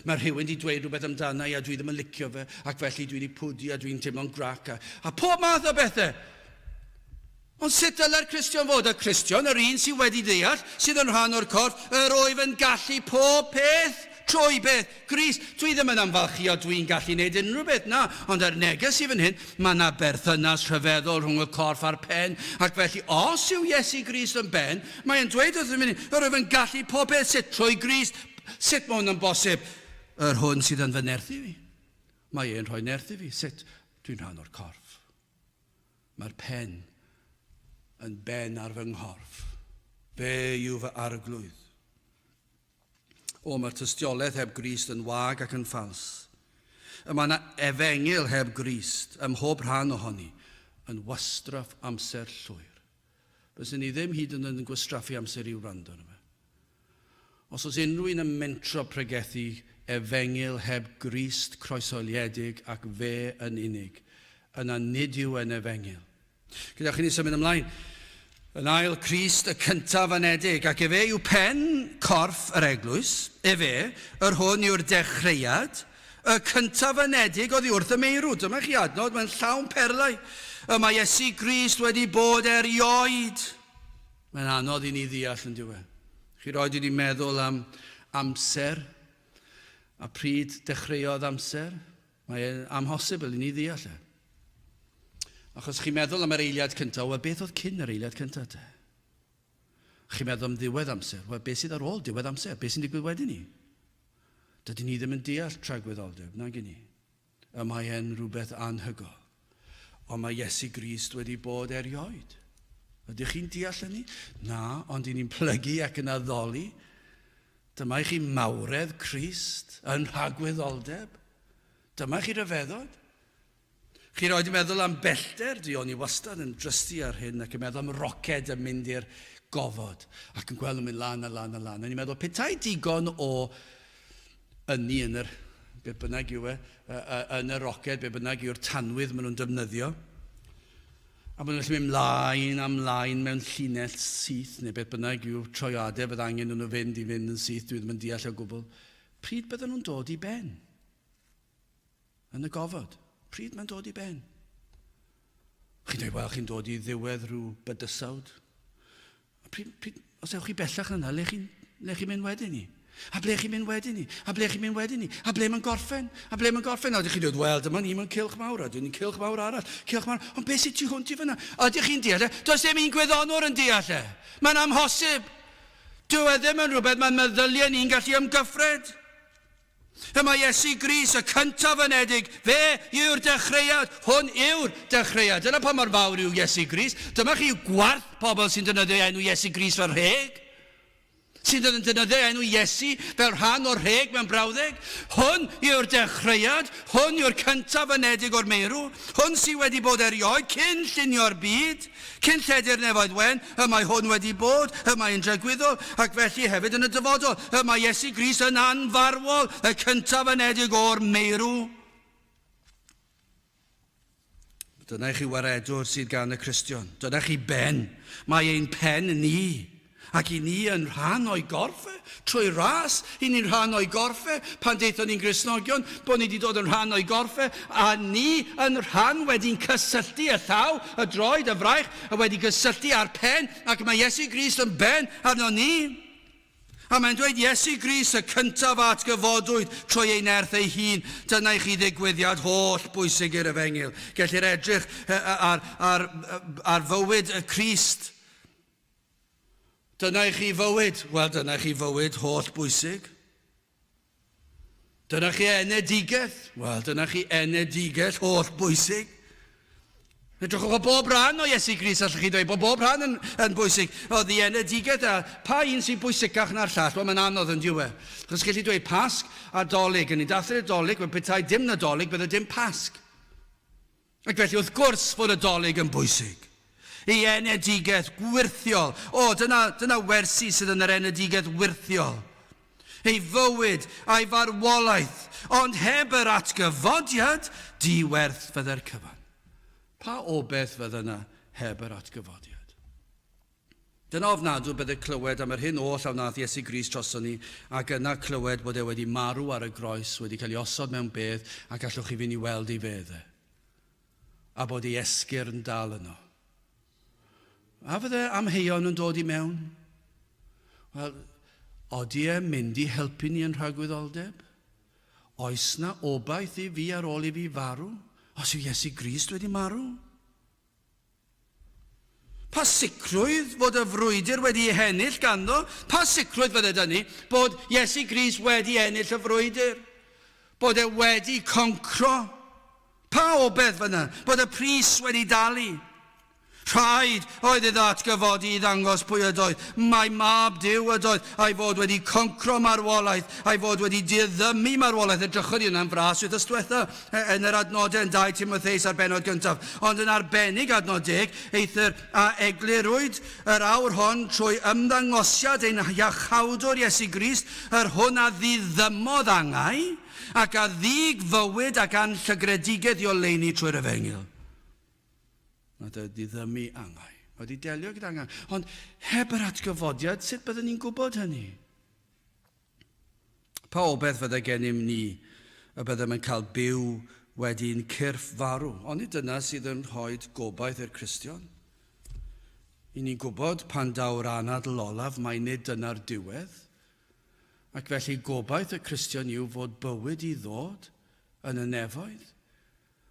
Mae rhywun wedi dweud rhywbeth amdana i a dwi ddim yn licio fe, ac felly dwi wedi pwdu a dwi'n teimlo'n grac a, a pob math o bethau. Ond sut dylai'r Cristion fod? Y Cristion, yr un sydd wedi deall, sydd yn rhan o'r corff, yr wyf yn gallu pob peth trwy beth? Grist. Dwi ddim yn ymfalchïo dwi'n gallu gwneud unrhyw beth, na, ond yr neges i fan hyn, mae yna berthynas rhyfeddol rhwng y corff a'r pen, ac felly os yw Iesu Grist yn ben, mae e'n dweud wrthym fan hyn, yr wyf yn gallu pob peth, sut? Trwy Grist. Sut mae hwn yn bosib? Yr hwn sydd yn fy nerthu fi. Mae e'n rhoi nerth i fi. Sut? Dwi'n rhan o'r corff. Mae'r pen yn ben ar fy nghorff. Fe yw fy arglwydd. O, mae'r tystiolaeth heb Grist yn wag ac yn ffals. Y mae yna efengyl heb Grist ym mhob rhan ohoni yn wastraff amser llwyr. Byswn ni ddim hyd yn oed yn gwastraffu amser i wrando arno fe. Os oes unrhyw un yn mentro pregethu efengyl heb Grist croeshoeliedig ac fe yn unig, yna nid yw e'n efengyl. Gyda chi ni symud ymlaen. Yn ail, Crist y cyntaf anedig, ac efe yw pen corff yr eglwys, efe, yr hwn yw'r dechreuad, y cyntaf anedig oddi wrth y meirw. Dyma chi adnod, mae'n llawn perlau. Y mae Iesu Grist wedi bod erioed. Mae'n anodd i ni ddeall yn dyw e. Chi roed i ni meddwl am amser a pryd dechreuodd amser. Mae'n amhosibl i ni ddeall e. Achos chi'n meddwl am yr eiliad cyntaf, wel beth oedd cyn yr eiliad cyntaf te? Chi'n meddwl am ddiwedd amser, wel beth sydd ar ôl diwedd amser? Beth sy'n digwydd wedyn ni? Dydyn ni ddim yn deall tragwyddoldeb, nag i ni. Y mae e'n rhywbeth anhygoel. Ond mae Iesu Grist wedi bod erioed. Ydych chi'n deall hynny? Na, ond i ni'n plygu ac yn addoli. Dyma i chi mawredd Crist yn rhagwyddoldeb. Dyma i chi ryfeddod. Chi roed yn meddwl am bellter, dwi o'n i wastad yn drystu ar hyn ac yn meddwl am roced yn mynd i'r gofod ac yn gweld nhw'n mynd lan a lan a lan. A ni'n meddwl, petai digon o ynni yn yr, be bynnag yw e, yn y roced, be bynnag yw'r tanwydd maen nhw'n defnyddio. A maen nhw'n gallu mynd mlaen a mlaen mewn llinell syth, neu beth bynnag yw'r troiadau fydd angen nhw fynd i fynd yn syth, dwi ddim yn deall o gwbl. Pryd bydden nhw'n dod i ben? Yn y gofod. Pryd mae'n dod i ben? Chi'n dweud, wel, chi'n dod i ddiwedd rhyw bydysawd. A pryd, pryd, os ewch chi bellach na yna, le chi'n le chi mynd wedyn ni? A ble chi'n mynd wedyn ni? A ble chi'n mynd wedyn ni? A ble mae'n gorffen? A ble mae'n gorffen? A ydych chi'n dweud, wel, dyma ni mewn cylch mawr, a dyn ni'n cylch mawr arall, cylch mawr. Ond beth sydd tu hwnt i fyna? A ydych chi'n deall e? Does dim un gwyddonwr yn deall e. Mae'n amhosib. Dyw e ddim yn rhywbeth mae'n meddyliau ni'n gallu ymgyffred. Y mae Iesu Grist, y cyntaf anedig, fe yw'r dechreuad, hwn yw'r dechreuad. Dyna pa mor fawr yw Iesu Grist. Dyma chi yw gwarth pobl sy'n defnyddio enw Iesu Grist fel rheg. Sydd yn defnyddio enw Iesu fel rhan o'r rheg mewn brawddeg. Hwn yw'r dechreuad, hwn yw'r cyntaf anedig o'r meirw, hwn sydd wedi bod erioed cyn llunio'r byd, cyn lledu'r nefoedd wen, y mae hwn wedi bod, y mae yn dragwyddol, ac felly hefyd yn y dyfodol. Y mae Iesu Grist yn anfarwol, y cyntaf anedig o'r meirw. Dyna i chi waredwr sydd gan y Cristion. Dyna chi ben. Mae ein pen ni. Ac i ni yn rhan o'i gorff e. Trwy ras, i ni'n rhan o'i gorff e. Pan deithon ni'n Gristnogion, bod ni wedi dod yn rhan o'i gorff e. A ni yn rhan wedi'n cysylltu y llaw, y droed, y fraich, a wedi gysylltu â'r pen. Ac mae Iesu Grist yn ben arno ni. A mae'n dweud, Iesu Grist, y cyntaf a atgyfodwyd trwy ei nerth ei hun. Dyna i chi ddigwyddiad holl bwysig i'r efengyl. Gellir edrych ar, ar, ar fywyd y Crist. Dyna i chi fywyd. Wel, dyna i chi fywyd holl bwysig. Dyna chi enedigaeth. Wel, dyna chi enedigaeth holl bwysig. Edrychwch o bob rhan o Iesu Grist, allwch chi dweud bod bob rhan yn, yn bwysig. Oedd i enedigaeth a pa un sy'n bwysicach na'r llall? Wel, mae'n anodd yn diwe. Achos gallu dweud Pasg a Dolig. Yn ni'n dathlu'r Dolig, wel petai dim Nadolig, bydde dim Pasg. Ac felly, wrth gwrs, fod y Dolig yn bwysig. Ei enedigaeth gwyrthiol. O, dyna, dyna wersi sydd yn yr enedigaeth wyrthiol. Ei fywyd a'i farwolaeth, ond heb yr atgyfodiad, di-werth fydde'r cyfan. Pa obaith fydde yna heb yr atgyfodiad? Dyna ofnadw bydde clywed am yr hyn oll a wnaeth Iesu Grist droson ni, ac yna clywed bod e wedi marw ar y groes, wedi cael ei osod mewn bedd, ac allwch chi fynd i weld ei fedd e. A bod ei esgyrn dal yno. A fydde amheuon yn dod i mewn? Wel, odi e mynd i helpu ni yn rhagwyddoldeb? Oes na obaith i fi ar ôl i fi farw? Os yw Iesu Grist wedi marw? Pa sicrwydd fod y frwydr wedi ei hennill ganddo? Pa sicrwydd fydde 'da ni bod Iesu Grist wedi ennill y frwydr? Bod e wedi concro? Pa obaith fyna bod y pris wedi dalu? Rhaid oedd iddo atgyfodi i ddangos pwy ydoedd, mai mab Duw ydoedd, a'i fod wedi concro marwolaeth, a'i fod wedi diddymu marwolaeth. Edrychodd i hwnna'n fras wythnos diwetha yn yr adnodau yn 2 Timotheus a'r bennod gyntaf, ond yn arbennig adnod deg, eithr a eglurwyd yr awr hon trwy ymddangosiad ein Iachawdwr Iesu Grist, yr hwn a ddiddymodd angau, ac a ddug fywyd ac anllygredigaeth i oleuni trwy'r efengyl. Mae wedi diddymu angau. Mae wedi delio gyda angau. Ond heb yr atgyfodiad, sut byddwn ni'n gwybod hynny? Pa obaith fydde gennym ni y byddem yn cael byw wedi'n cyrff farw? Onid dyna sydd yn rhoi gobaith i'r Cristion? I ni'n gwybod pan daw'r anadl olaf mai nid dyna'r diwedd. Ac felly gobaith y Cristion yw fod bywyd i ddod yn y nefoedd.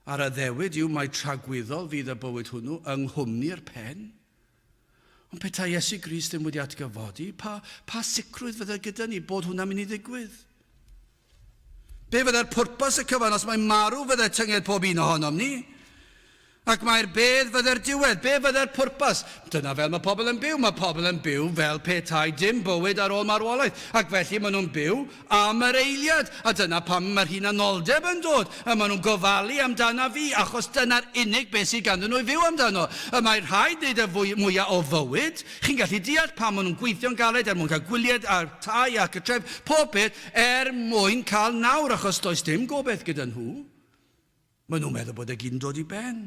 A'r addewid yw mai tragwyddol fydd y bywyd hwnnw yng nghwmni'r pen. Ond petai Iesu Grist ddim wedi atgyfodi, pa, pa sicrwydd fydde gyda ni bod hwnna'n mynd i ddigwydd? Be fydde'r pwrpas y cyfan os mai marw fydde tynged pob un ohonom ni? Ac mae'r bedd fydde'r diwedd. Be fydde'r pwrpas? Dyna fel mae pobl yn byw. Mae pobl yn byw fel petai dim bywyd ar ôl marwolaeth. Ac felly maen nhw'n byw am yr eiliad. A dyna pam mae'r hunanoldeb yn dod. A maen nhw'n gofalu amdana fi, achos dyna'r unig beth sydd ganddyn nhw i fyw amdano. Y mae rhaid wneud y fwy, mwyaf o fywyd. Chi'n gallu deall pam maen nhw'n gweithio'n galed er mwyn cael gwyliau a tai a cytref, pob peth, er mwyn cael nawr, achos does dim gobaith gyda nhw. Maen nhw'n meddwl bod e gyd yn dod i ben.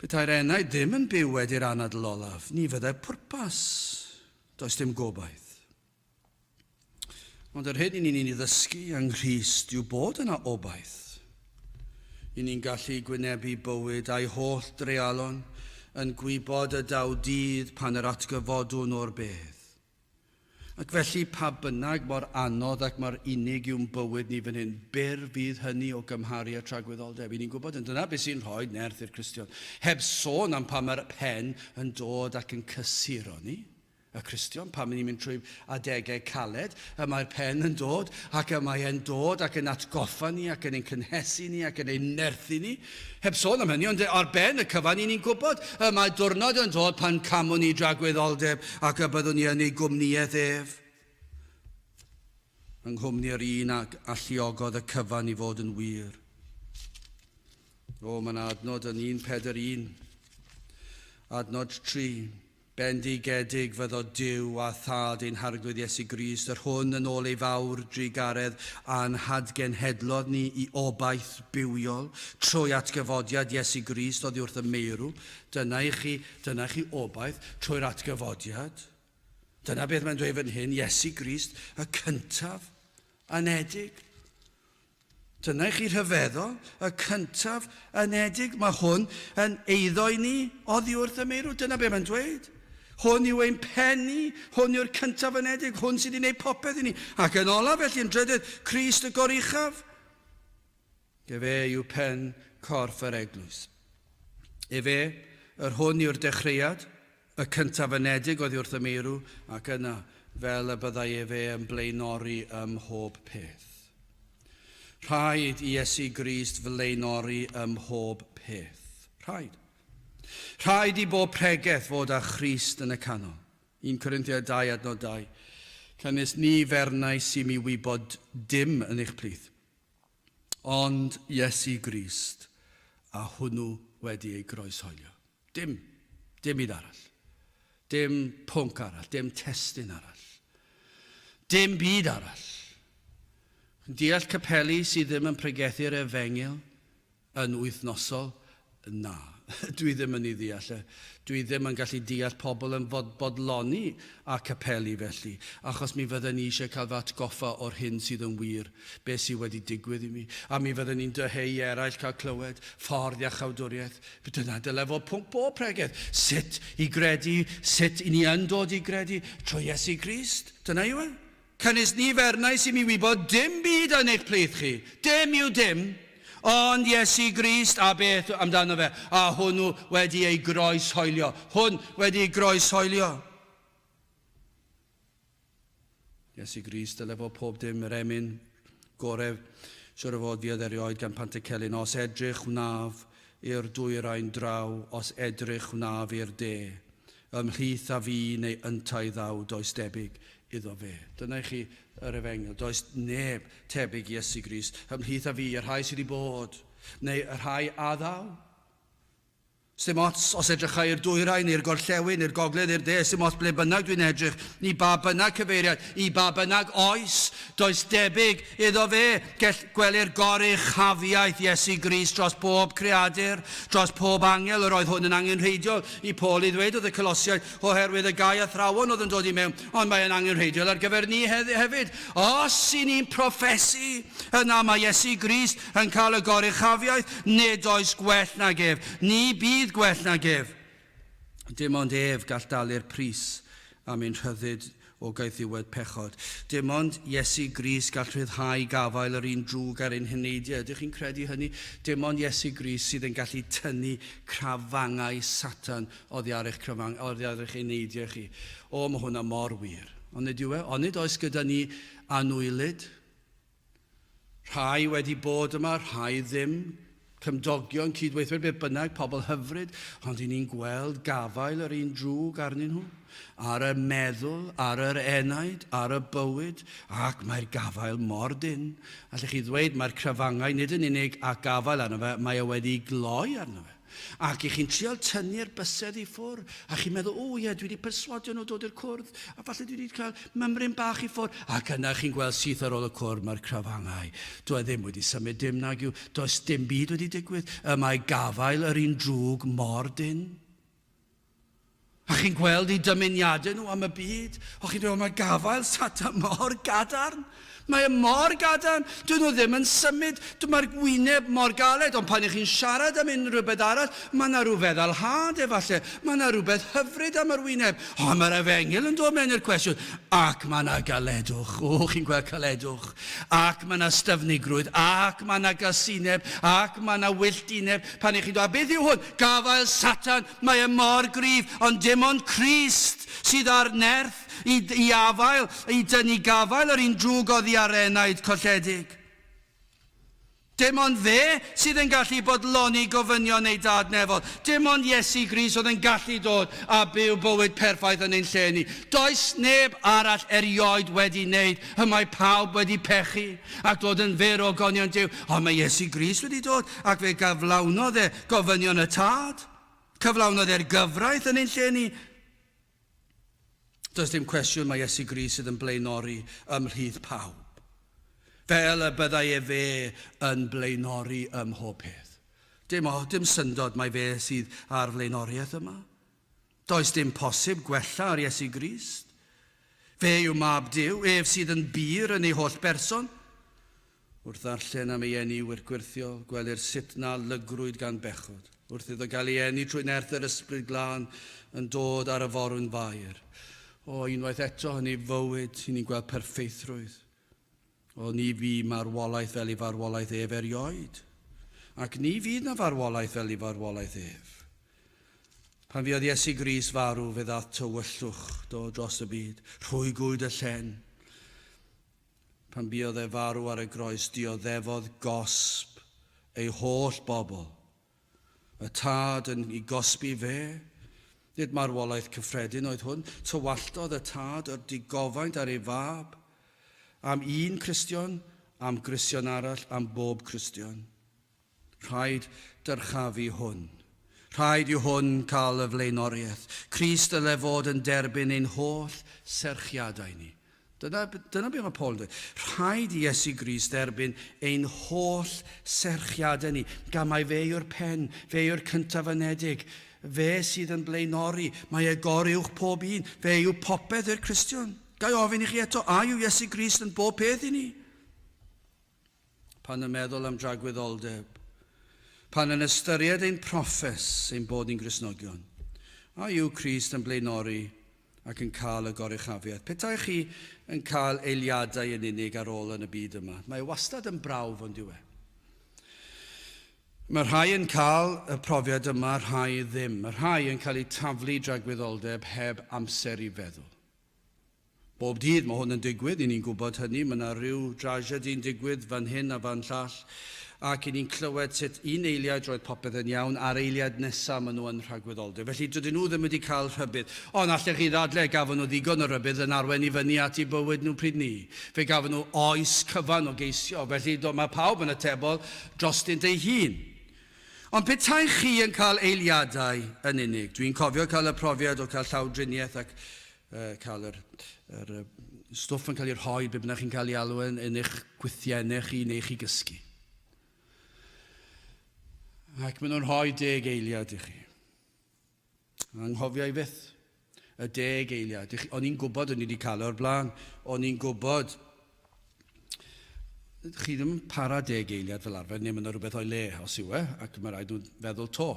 Petai'r enaid ddim yn byw wedi'r anadl olaf, ni fyddai pwrpas. Does dim gobaith. Ond yr hyn i ni'n ei ddysgu yng Nghrist yw bod yna obaith. I ni'n gallu gwynebu bywyd a'i holl dreialon yn gwybod y daw dydd pan yr atgyfodwn o'r bedd. Ac felly, pa bynnag mor anodd ac mor unig yw'n bywyd ni fan hyn, byr fydd hynny o gymharu â tragwyddoldeb. I ni'n gwybod yn dyna beth sy'n rhoi nerth i'r Cristion. Heb sôn am pan mae'r pen yn dod ac yn cysuro ni. Y Cristion, pan ni'n mynd trwy adegau caled, y mae'r pen yn dod, ac y mae e'n dod ac yn atgoffa ni, ac yn ein cynhesu ni, ac yn ein nerthu ni. Heb sôn am hynny, ond ar ben y cyfan, i ni'n gwybod, y mae diwrnod yn dod pan camwn ni dragwyddoldeb ac y byddwn ni yn ei gwmnïaeth ef. Yng nghwmni yr un ag alluogodd y cyfan i fod yn wir. O, mae yna adnod yn 1 Pedr 1, adnod 3. Bendigedig fyddo Duw a Thad ein Harglwydd Iesu Grist, yr hwn yn ôl ei fawr drugaredd a'n hadgenhedlodd ni i obaith bywiol, trwy atgyfodiad Iesu Grist oddi wrth y meirw. Dyna i chi, dyna i chi obaith, trwy'r atgyfodiad. Dyna beth mae'n dweud fan hyn, Iesu Grist, y cyntaf anedig. Dyna i chi rhyfeddol, y cyntaf anedig. Mae hwn yn eiddo i ni oddi wrth y meirw. Dyna beth mae'n dweud. Hwn yw ein pen ni, hwn yw'r cyntaf anedig, hwn sydd wedi gwneud popeth i ni. Ac yn olaf, felly, yn drydydd, Crist y Goruchaf. Efe yw pen corff yr eglwys. Efe, yr hwn yw'r dechreuad, y cyntaf anedig oddi wrth y meirw, ac yna, fel y byddai efe yn blaenori ym mhob peth. Rhaid i Iesu Grist flaenori ym mhob peth. Rhaid. Rhaid i bob pregeth fod â Christ yn y canol. 1 Corinthiaid 2 adnod 2. Canys ni fernais i mi wybod dim yn eich plith, ond Iesu Grist, a hwnnw wedi ei groeshoelio. Dim, dim byd arall. Dim pwnc arall, dim testun arall. Dim byd arall. Deall capeli sydd ddim yn pregethu'r efengyl yn wythnosol? Na, dwi ddim yn ei ddeall e. Dwi ddim yn gallu deall pobl yn fod bodloni â capeli felly, achos mi fydden i eisiau cael fy atgoffa o'r hyn sydd yn wir, beth sydd wedi digwydd i mi, a mi fydden i'n dyheu i eraill cael clywed ffordd iachawdwriaeth. Dyna dylai fod pwnc bob pregeth, sut i gredu, sut i ni yn dod i gredu, trwy Iesu Grist. Dyna yw e. Canys ni fernais i mi wybod dim byd yn eich plith chi, dim yw dim, ond Iesu Grist, a beth amdano fe, a hwnnw wedi ei groeshoelio, hwn wedi ei groeshoelio. Iesu Grist, dyle fod pob dim yr emyn gorau, siwr o fod fuodd erioed gan Pantycelyn, os edrych wnaf i'r dwyrain draw, os edrych wnaf i'r de. Ymhlith a fi neu yntau ddaw does debyg iddo fe. Dyna i chi yr efengyl. Does neb tebyg i Iesu Grist. Ymhlith a fi, y rhai sydd wedi bod, neu y rhai a ddaw. Sdim ots os edrychai i'r dwyrain, i'r gorllewin, i'r gogledd, i'r de, sdim ots ble bynnag dwi'n edrych, i ba bynnag cyfeiriad, i ba bynnag oes, does debyg iddo fe. Gell gwelir goruchafiaeth Iesu Grist dros bob creadur, dros pob angel. Yr oedd hwn yn angenrheidiol i Paul i ddweud wrth y Colosiaid, oherwydd y gau athrawon oedd yn dod i mewn, ond mae yn angenrheidiol ar gyfer ni hefyd. Os i ni'n proffesu, yna mae Iesu Grist yn cael y goruchafiaeth, nid oes gwell nag ef, ni bydd gwell nag ef. Dim ond ef gall dalu'r pris am ein rhyddid o gaethiwed pechod. Dim ond Iesu Grist gall rhyddhau gafael yr un drwg ar ein heneidiau. Ydych chi'n credu hynny? Dim ond Iesu Grist sydd yn gallu tynnu crafangau Satan oddi ar eich crafang, oddi ar eich eneidiau chi. O, mae hwnna mor wir. Onid yw e? Onid oes gyda ni anwylyd? Rhai wedi bod yma, rhai ddim. Cymdogion, cydweithwyr, beth bynnag, pobl hyfryd, ond i ni'n gweld gafael yr un drwg arnyn nhw, ar y meddwl, ar yr enaid, ar y bywyd, ac mae'r gafael mor dynn. Allech chi ddweud mae'r crafangau nid yn unig â gafael arno fe, mae e wedi gloi arno fe. Ac i chi'n trial tynnu'r bysedd i ffwr, a chi'n meddwl, o ie, dwi wedi perswadio nhw dod i'r cwrdd, a falle dwi wedi cael mymryn bach i ffwrdd. Ac yna chi'n gweld syth ar ôl y cwrdd, mae'r crafangau. Dwi e ddim wedi symud dim nag yw, does dim byd wedi digwydd. Y mae gafael yr un drwg mor dynn. A chi'n gweld eu dymuniadau nhw am y byd. O, chi'n dweud, mae gafael Satan mor gadarn. Mae e mor gadarn, dyn nhw ddim yn symud, mae'r wyneb mor galed, ond pan ych chi'n siarad am unrhyw beth arall, mae yna rhyw feddalhad efallai, mae yna rhywbeth hyfryd am yr wyneb. Ond mae'r efengyl yn dod mewn i'r cwestiwn, ac mae yna galedwch, o, chi'n gweld caledwch, ac mae yna styfnigrwydd, ac mae yna gasineb, ac mae yna wylltineb, pan ych chi'n dod, a beth yw hwn? Gafael Satan, mae e mor gryf, ond dim ond Crist sydd â'r nerth i, i afael, i dynnu gafael yr un drwg oddi ar enaid colledig. Dim ond fe sydd yn gallu bodloni gofynion ei Dad nefol. Dim ond Iesu Grist oedd yn gallu dod a byw bywyd perffaith yn ein lle ni. Does neb arall erioed wedi wneud y mae pawb wedi pechu ac dod yn fyr o ogoniant Duw. Ond mae Iesu Grist wedi dod ac fe gyflawnodd e gofynion y Tad. Cyflawnodd e'r gyfraith yn ein lle ni. Does dim cwestiwn mai Iesu Grist sydd yn blaenori ymhlith pawb, fel y byddai efe yn blaenori ym mhob peth. Dim, o, dim syndod mai fe sydd â'r flaenoriaeth yma. Does dim posib gwella ar Iesu Grist. Fe yw Mab Duw, ef sydd yn bur yn ei holl berson. Wrth ddarllen am ei eni wirgwyrthiol, gwelir sut na lygrwyd gan bechod, wrth iddo gael ei eni trwy nerth yr Ysbryd Glân yn dod ar y forwyn Fair. O, unwaith eto yn ei fywyd, i ni'n gweld perffeithrwydd. O, ni fu marwolaeth fel ei farwolaeth ef erioed, ac ni fydd na farwolaeth fel ei farwolaeth ef. Pan fuodd Iesu Grist farw, fe ddaeth tywyllwch do dros y byd, rhwygwyd y llen. Pan buodd e farw ar y groes, dioddefodd gosb ei holl bobl. Y Tad yn ei gosbi fe. Nid marwolaeth cyffredin oedd hwn. Tywalltodd y Tad yr digofaint ar ei fab. Am un Cristion, am Gristion arall, am bob Cristion. Rhaid dyrchafu hwn. Rhaid i hwn cael y flaenoriaeth. Crist dyle fod yn derbyn ein holl serchiadau ni. Dyna, dyna beth mae Paul yn dweud. Rhaid i Iesu Grist dderbyn ein holl serchiadau ni, gan mai fe yw'r pen, fe yw'r cyntaf anedig, fe sydd yn blaenori, mae e goruwch pob un, fe yw popeth i'r Cristion. Ga i ofyn i chi eto, a yw Iesu Grist yn bob peth i ni? Pan yn meddwl am dragwyddoldeb, pan yn ystyried ein proffes ein bod ni'n Gristnogion, a yw Crist yn blaenori ac yn cael y goruchafiaeth? Petai chi yn cael eiliadau yn unig ar ôl yn y byd yma, mae wastad yn brawf ond yw e. Mae rhai yn cael y profiad yma, rhai ddim. Mae rhai yn cael eu taflu i dragwyddoldeb heb amser i feddwl. Bob dydd mae hwn yn digwydd, i ni'n gwybod hynny, mae yna rhyw drasiedi'n digwydd fan hyn a fan llall, ac i ni'n clywed sut un eiliad roedd popeth yn iawn, a'r eiliad nesaf maen nhw yn rhagwyddoldeb. Felly dydyn nhw ddim wedi cael rhybudd. Ond allech chi ddadle, gafon nhw ddigon o rybudd yn arwain i fyny at eu bywyd nhw pryd 'ny. Fe gafon nhw oes cyfan o geisio, felly do, mae pawb yn atebol drostynt eu hun. Ond petai chi yn cael eiliadau yn unig, dwi'n cofio cael y profiad o cael llawdriniaeth ac cael yr, yr stwff yn cael ei rhoi, be bynnag chi'n cael ei alw yn, yn eich gwythiennau chi neu chi gysgu. Ac maen nhw'n rhoi deg eiliad i chi. Anghofio i fyth y deg eiliad. O'n i'n gwybod o'n i wedi cael o'r blaen. O'n i'n gwybod chi ddim yn para deg eiliad fel arfer, neu mae yna rhywbeth o'i le, os yw e, ac mae rhaid nhw'n feddwl to.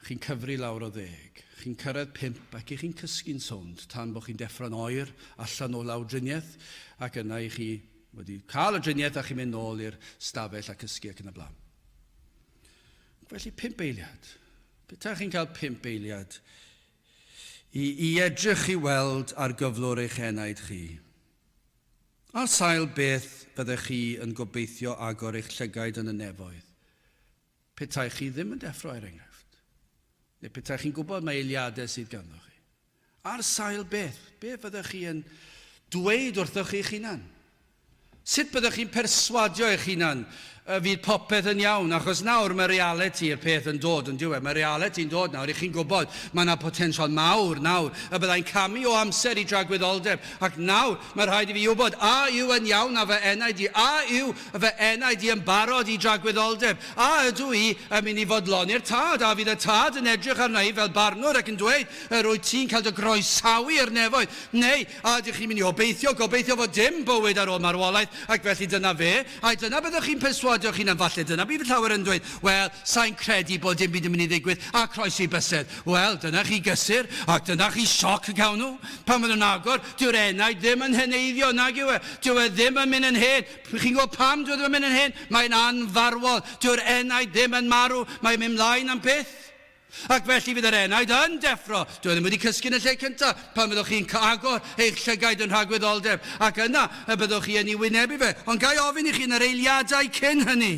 Chi'n cyfri lawr o ddeg. Chi'n cyrraedd pump ac i chi'n cysgu'n sownd tan bod chi'n deffro'n oer allan o lawdriniaeth ac yna i chi wedi cael y driniaeth a chi'n mynd nôl i'r stafell a cysgu ac yn y blaen. Felly pump eiliad. Petai chi'n cael pump eiliad i, i edrych i weld ar gyflwr eich enaid chi. Ar sail beth fyddech chi yn gobeithio agor eich llygaid yn y nefoedd? Petai chi ddim yn deffro, er enghraifft. Neu petai chi'n gwybod mae eiliadau sydd ganddo chi. Ar sail beth? Be fyddech chi yn dweud wrthoch chi'ch hunan? Sut byddech chi'n perswadio eich hunan Y fydd popeth yn iawn, achos nawr mae realiti i'r peth yn dod, yn dyw e? Mae realiti'n dod nawr, i chi'n gwybod, mae yna potensial mawr nawr, y byddai'n camu o amser i dragwyddoldeb, ac nawr mae rhaid i fi wybod, a yw yn iawn â fy enaid i? A yw fy enaid i yn barod i dragwyddoldeb? A ydw i yn mynd i fodloni'r Tad? A fydd y Tad yn edrych arna i fel barnwr ac yn dweud, Yr wyt ti'n cael dy groesawu i'r nefoedd? Neu, a ydych chi'n mynd i obeithio, gobeithio fod dim bywyd ar ôl marwolaeth, ac felly dyna fe? Ai dyna byddwch chi'n perswadio'ch hunan? Falle dyna bydd llawer yn dweud, Wel, sa i'n credu bod dim byd yn mynd i ddigwydd, a croesi bysedd. Wel, dyna chi gysur, ac dyna chi sioc y cawn nhw. Pan fydden nhw'n agor, dyw'r enaid ddim yn heneiddio, nag yw e? Dyw e ddim yn mynd yn hen. Chi'n gwybod pam dyw e ddim yn mynd yn hen? Mae'n anfarwol. Dyw'r enaid ddim yn marw. Mae'n mynd mlaen am byth. Ac felly fydd yr enaid yn deffro. Dyw e ddim wedi cysgu yn y lle cyntaf pan fyddwch chi'n agor eich llygaid yn rhagwyddoldeb, ac yna y byddwch chi yn ei wynebu fe. Ond ga i ofyn i chi yn yr eiliadau cyn hynny,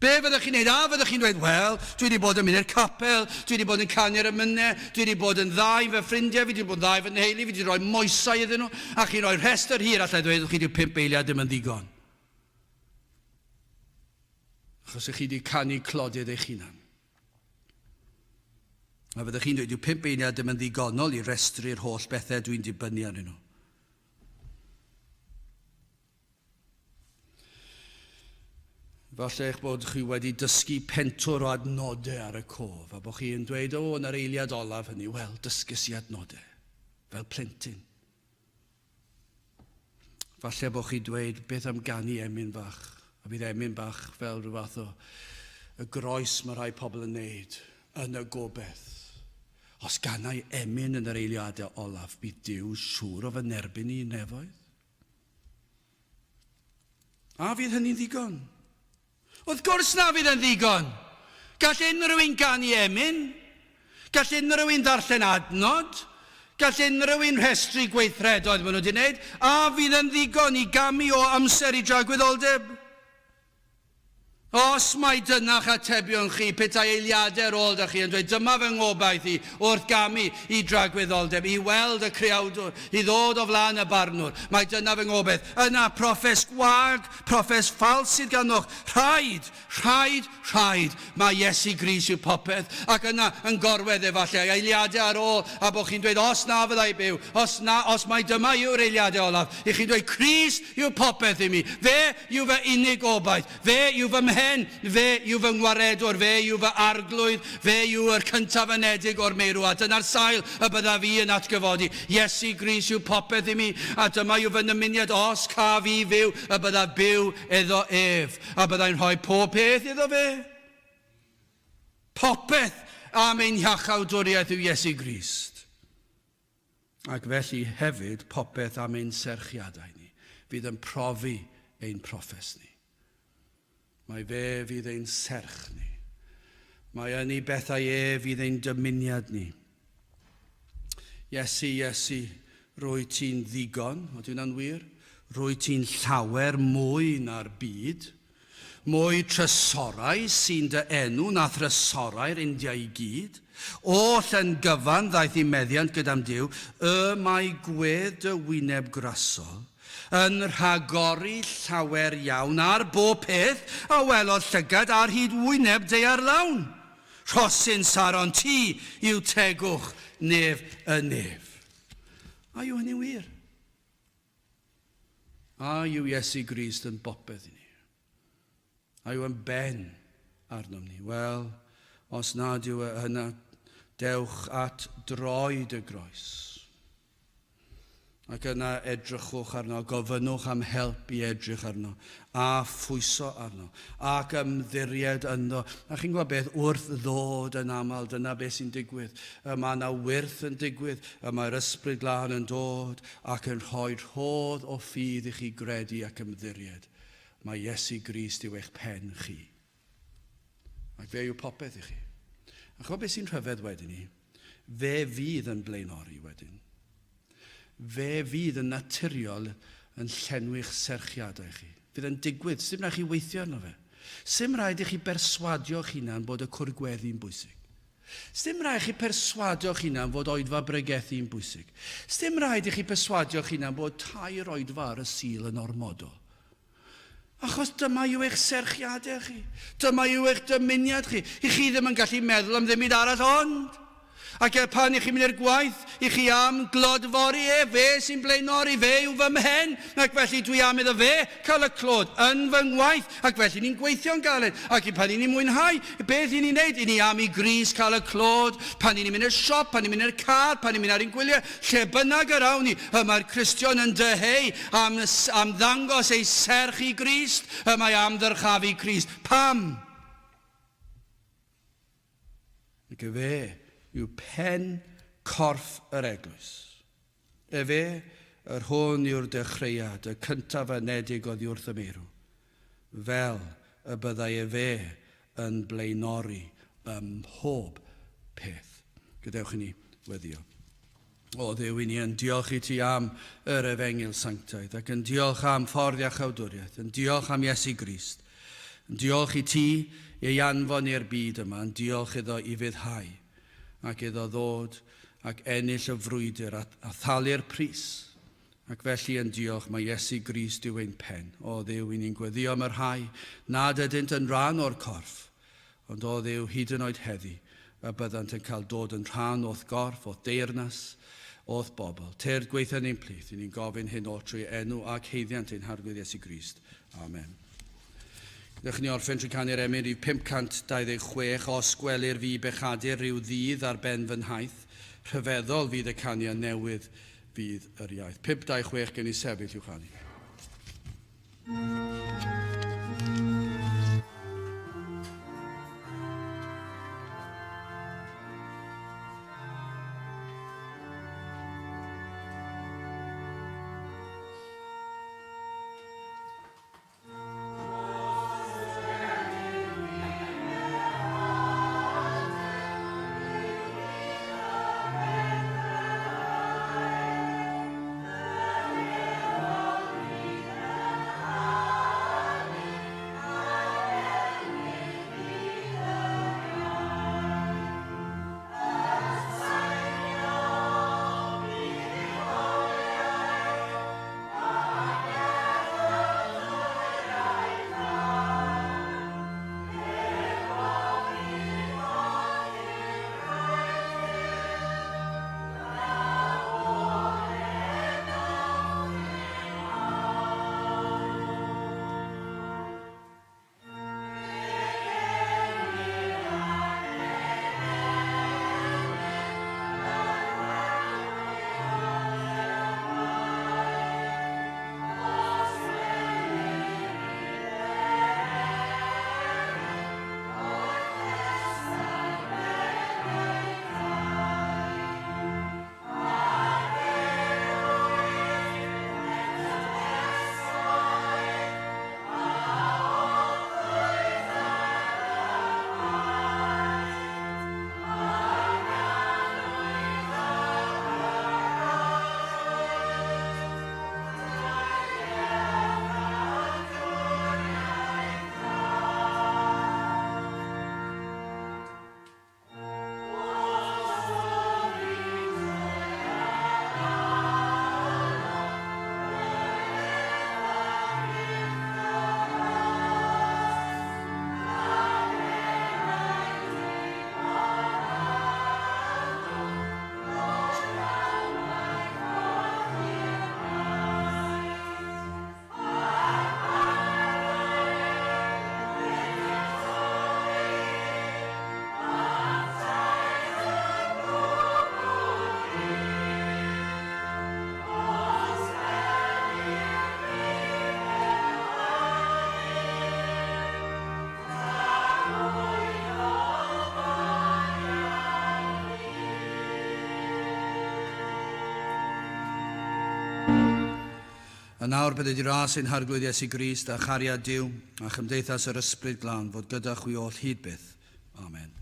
be fyddwch chi'n neud? A fyddwch chi'n dweud, wel, dwi wedi bod yn mynd i'r capel, dwi wedi bod yn canu'r emynau, dwi wedi bod yn dda i fy ffrindiau, fi wedi bod yn dda i fy nheulu, fi wedi rhoi moesau iddyn nhw, a chi'n rhoi rhestr hir, allai ddweud wrth chi, dyw pump eiliad ddim yn ddigon. Achos ych chi wedi canu clodydd eich hunan. A fyddech chi'n dweud, dyw pump eiliad ddim yn ddigonol i restru'r holl bethau dwi'n dibynnu arnyn nhw. Falle eich bod chi wedi dysgu pentwr o adnodau ar y cof, a bod chi'n dweud, o, yn yr eiliad olaf hynny, wel, dysgus i adnodau, fel plentyn. Falle bod chi'n dweud, beth am ganu emyn bach? A bydd emyn bach fel rhyw fath o y groes mae rhai pobl yn neud, yn y gobeith. Os ganai emyn yn yr eiliadau olaf, bydd Duw siŵr o fy nerbyn i nefoedd. A fydd hynny'n ddigon? Wrth gwrs na fydd yn ddigon! Gall unrhyw un ganu emyn. Gall unrhyw un ddarllen adnod. Gall unrhyw un rhestru gweithredoedd maen nhw wedi wneud. A fydd yn ddigon i gamu o amser i dragwyddoldeb? Os mai dyna'ch atebion chi, petai eiliadau ar ôl da chi yn dweud, dyma fy ngobaith i wrth gamu i dragwyddoldeb, i weld y Creawdwr, i ddod o flaen y Barnwr, mai dyna fy ngobaith, yna proffes gwag Proffes ffals sydd ganddoch. Rhaid, rhaid, rhaid, mae Iesu Grist yw popeth. Ac yna, yn gorwedd efallai, eiliadau ar ôl, a bod chi'n dweud, os na fydda i byw, os na, os mai dyma yw'r eiliadau olaf, i chi'n dweud, Crist yw popeth i mi. Fe yw fy unig obaith. Fe yw fy mhen. Fe yw fy ngwaredwr. Fe yw fy arglwydd. Fe yw yr cyntaf anedig o'r meirw, a dyna'r sail y byddaf i yn atgyfodi. Iesu Grist yw popeth i mi, a dyma yw fy nymuniad, os caf i fyw, y byddaf byw iddo ef, a byddai'n rhoi pob peth iddo fe. Popeth am ein hiachawdwriaeth yw Iesu Grist. Ac felly hefyd popeth am ein serchiadau ni, fydd yn profi ein proffes ni. Mae fe fydd ein serch ni. Mae yn ei bethau e fydd ein dymuniad ni. Iesu, Iesu, rwy ti'n ddigon, oeddi hwnna'n wir? Rwy ti'n llawer mwy na'r byd. Mwy trysorau sy'n dy enw na thrysorau'r India i gyd. Oll yn gyfan ddaeth i meddiant gyda'm Duw, y mae gwedd dy wyneb grasol yn rhagori llawer iawn ar bob peth a welodd llygad ar hyd wyneb daear lawn. Rhosyn Saron, ti yw tegwch nef y nef. A yw hynny'n wir? A yw Iesu Grist yn bopeth i ni? A yw yn ben arnom ni? Wel, os nad yw e yna, dewch at droed y groes. Ac yna edrychwch arno, gofynnwch am help i edrych arno, a phwyso arno, ac ymddiried ynddo. A chi'n gwybod beth, wrth ddod yn aml, dyna beth sy'n digwydd. Y mae yna wyrth yn digwydd, y mae'r Ysbryd Glân yn dod ac yn rhoi rhodd o ffydd i chi gredu ac ymddiried. Mae Iesu Grist yw eich pen chi. Ac fe yw popeth i chi. A chymod beth sy'n rhyfedd wedyn ni? Fe fydd yn blaenori wedyn. Fe fydd yn naturiol yn llenwi'ch serchiadau chi. Fydd yn digwydd, sdim rhaid chi weithio arno fe. Sdim rhaid i chi berswadio'ch hunan bod y cwrgweddi'n bwysig. Sdim rhaid chi perswadio'ch hunan fod oedfa bregethu'n bwysig. Sdim rhaid i chi perswadio'ch hunan bod tair oedfa ar y Sul yn ormodol. Achos dyma yw eich serchiadau chi. Dyma yw eich dymuniad chi. I chi ddim yn gallu meddwl am ddim byd arall ond. Ac er pan i chi'n mynd i'r gwaith, i chi am glodfori e, fe sy'n blaenori, fe yw fy mhen, ac felly dwi am iddo fe cael y clod yn fy ngwaith, ac felly ni'n gweithio'n galed, ac pan i ni'n mwynhau, beth i ni'n neud? I ni am i Grist cael y clod, pan i ni'n mynd i'r siop, pan ni'n mynd i'r car, pan ni'n mynd ar ein gwyliau, lle bynnag yr awn ni, y mae'r Cristion yn dyheu am, am ddangos ei serch i Grist, y mae am ddyrchafu Crist. Pam? Ac efe yw pen corff yr eglwys. Efe, yr hwn yw'r dechreuad, y cyntaf anedig oddi wrth y meirw, fel y byddai efe yn blaenori ym mhob peth. Gadewch i ni weddio. O Dduw, i ni yn diolch i ti am yr efengyl sanctaidd ac yn diolch am ffordd iachawdwriaeth, yn diolch am Iesu Grist, yn diolch i ti ei anfon i'r byd yma, yn diolch iddo i fuddhau ac iddo ddod ac ennill y frwydr a, a thalu'r pris. Ac felly yn diolch mae Iesu Grist yw ein pen. O Dduw, i ni'n gweddio am y rhai nad ydynt yn rhan o'r corff, Ond o Dduw, hyd yn oed heddi, y byddant yn cael dod yn rhan o'th gorff, o'th deyrnas, o'th bobl. Tyrd gweithio yn ein plith, i ni'n gofyn hyn oll trwy enw ac haeddiant ein Harglwydd Iesu Grist. Amen. Gadewch i ni orffen trwy canu'r emyn rhif 526, Os gwelir fi bechadur rhyw ddydd ar ben fy nhaith, rhyfeddol fydd y canu a newydd fydd yr iaith. 526 gen i sefyll i'w chanu. A nawr bydded i ras ein Harglwydd Iesu Grist a chariad Duw a chymdeithas yr Ysbryd Glân fod gyda chwi oll hyd byth. Amen.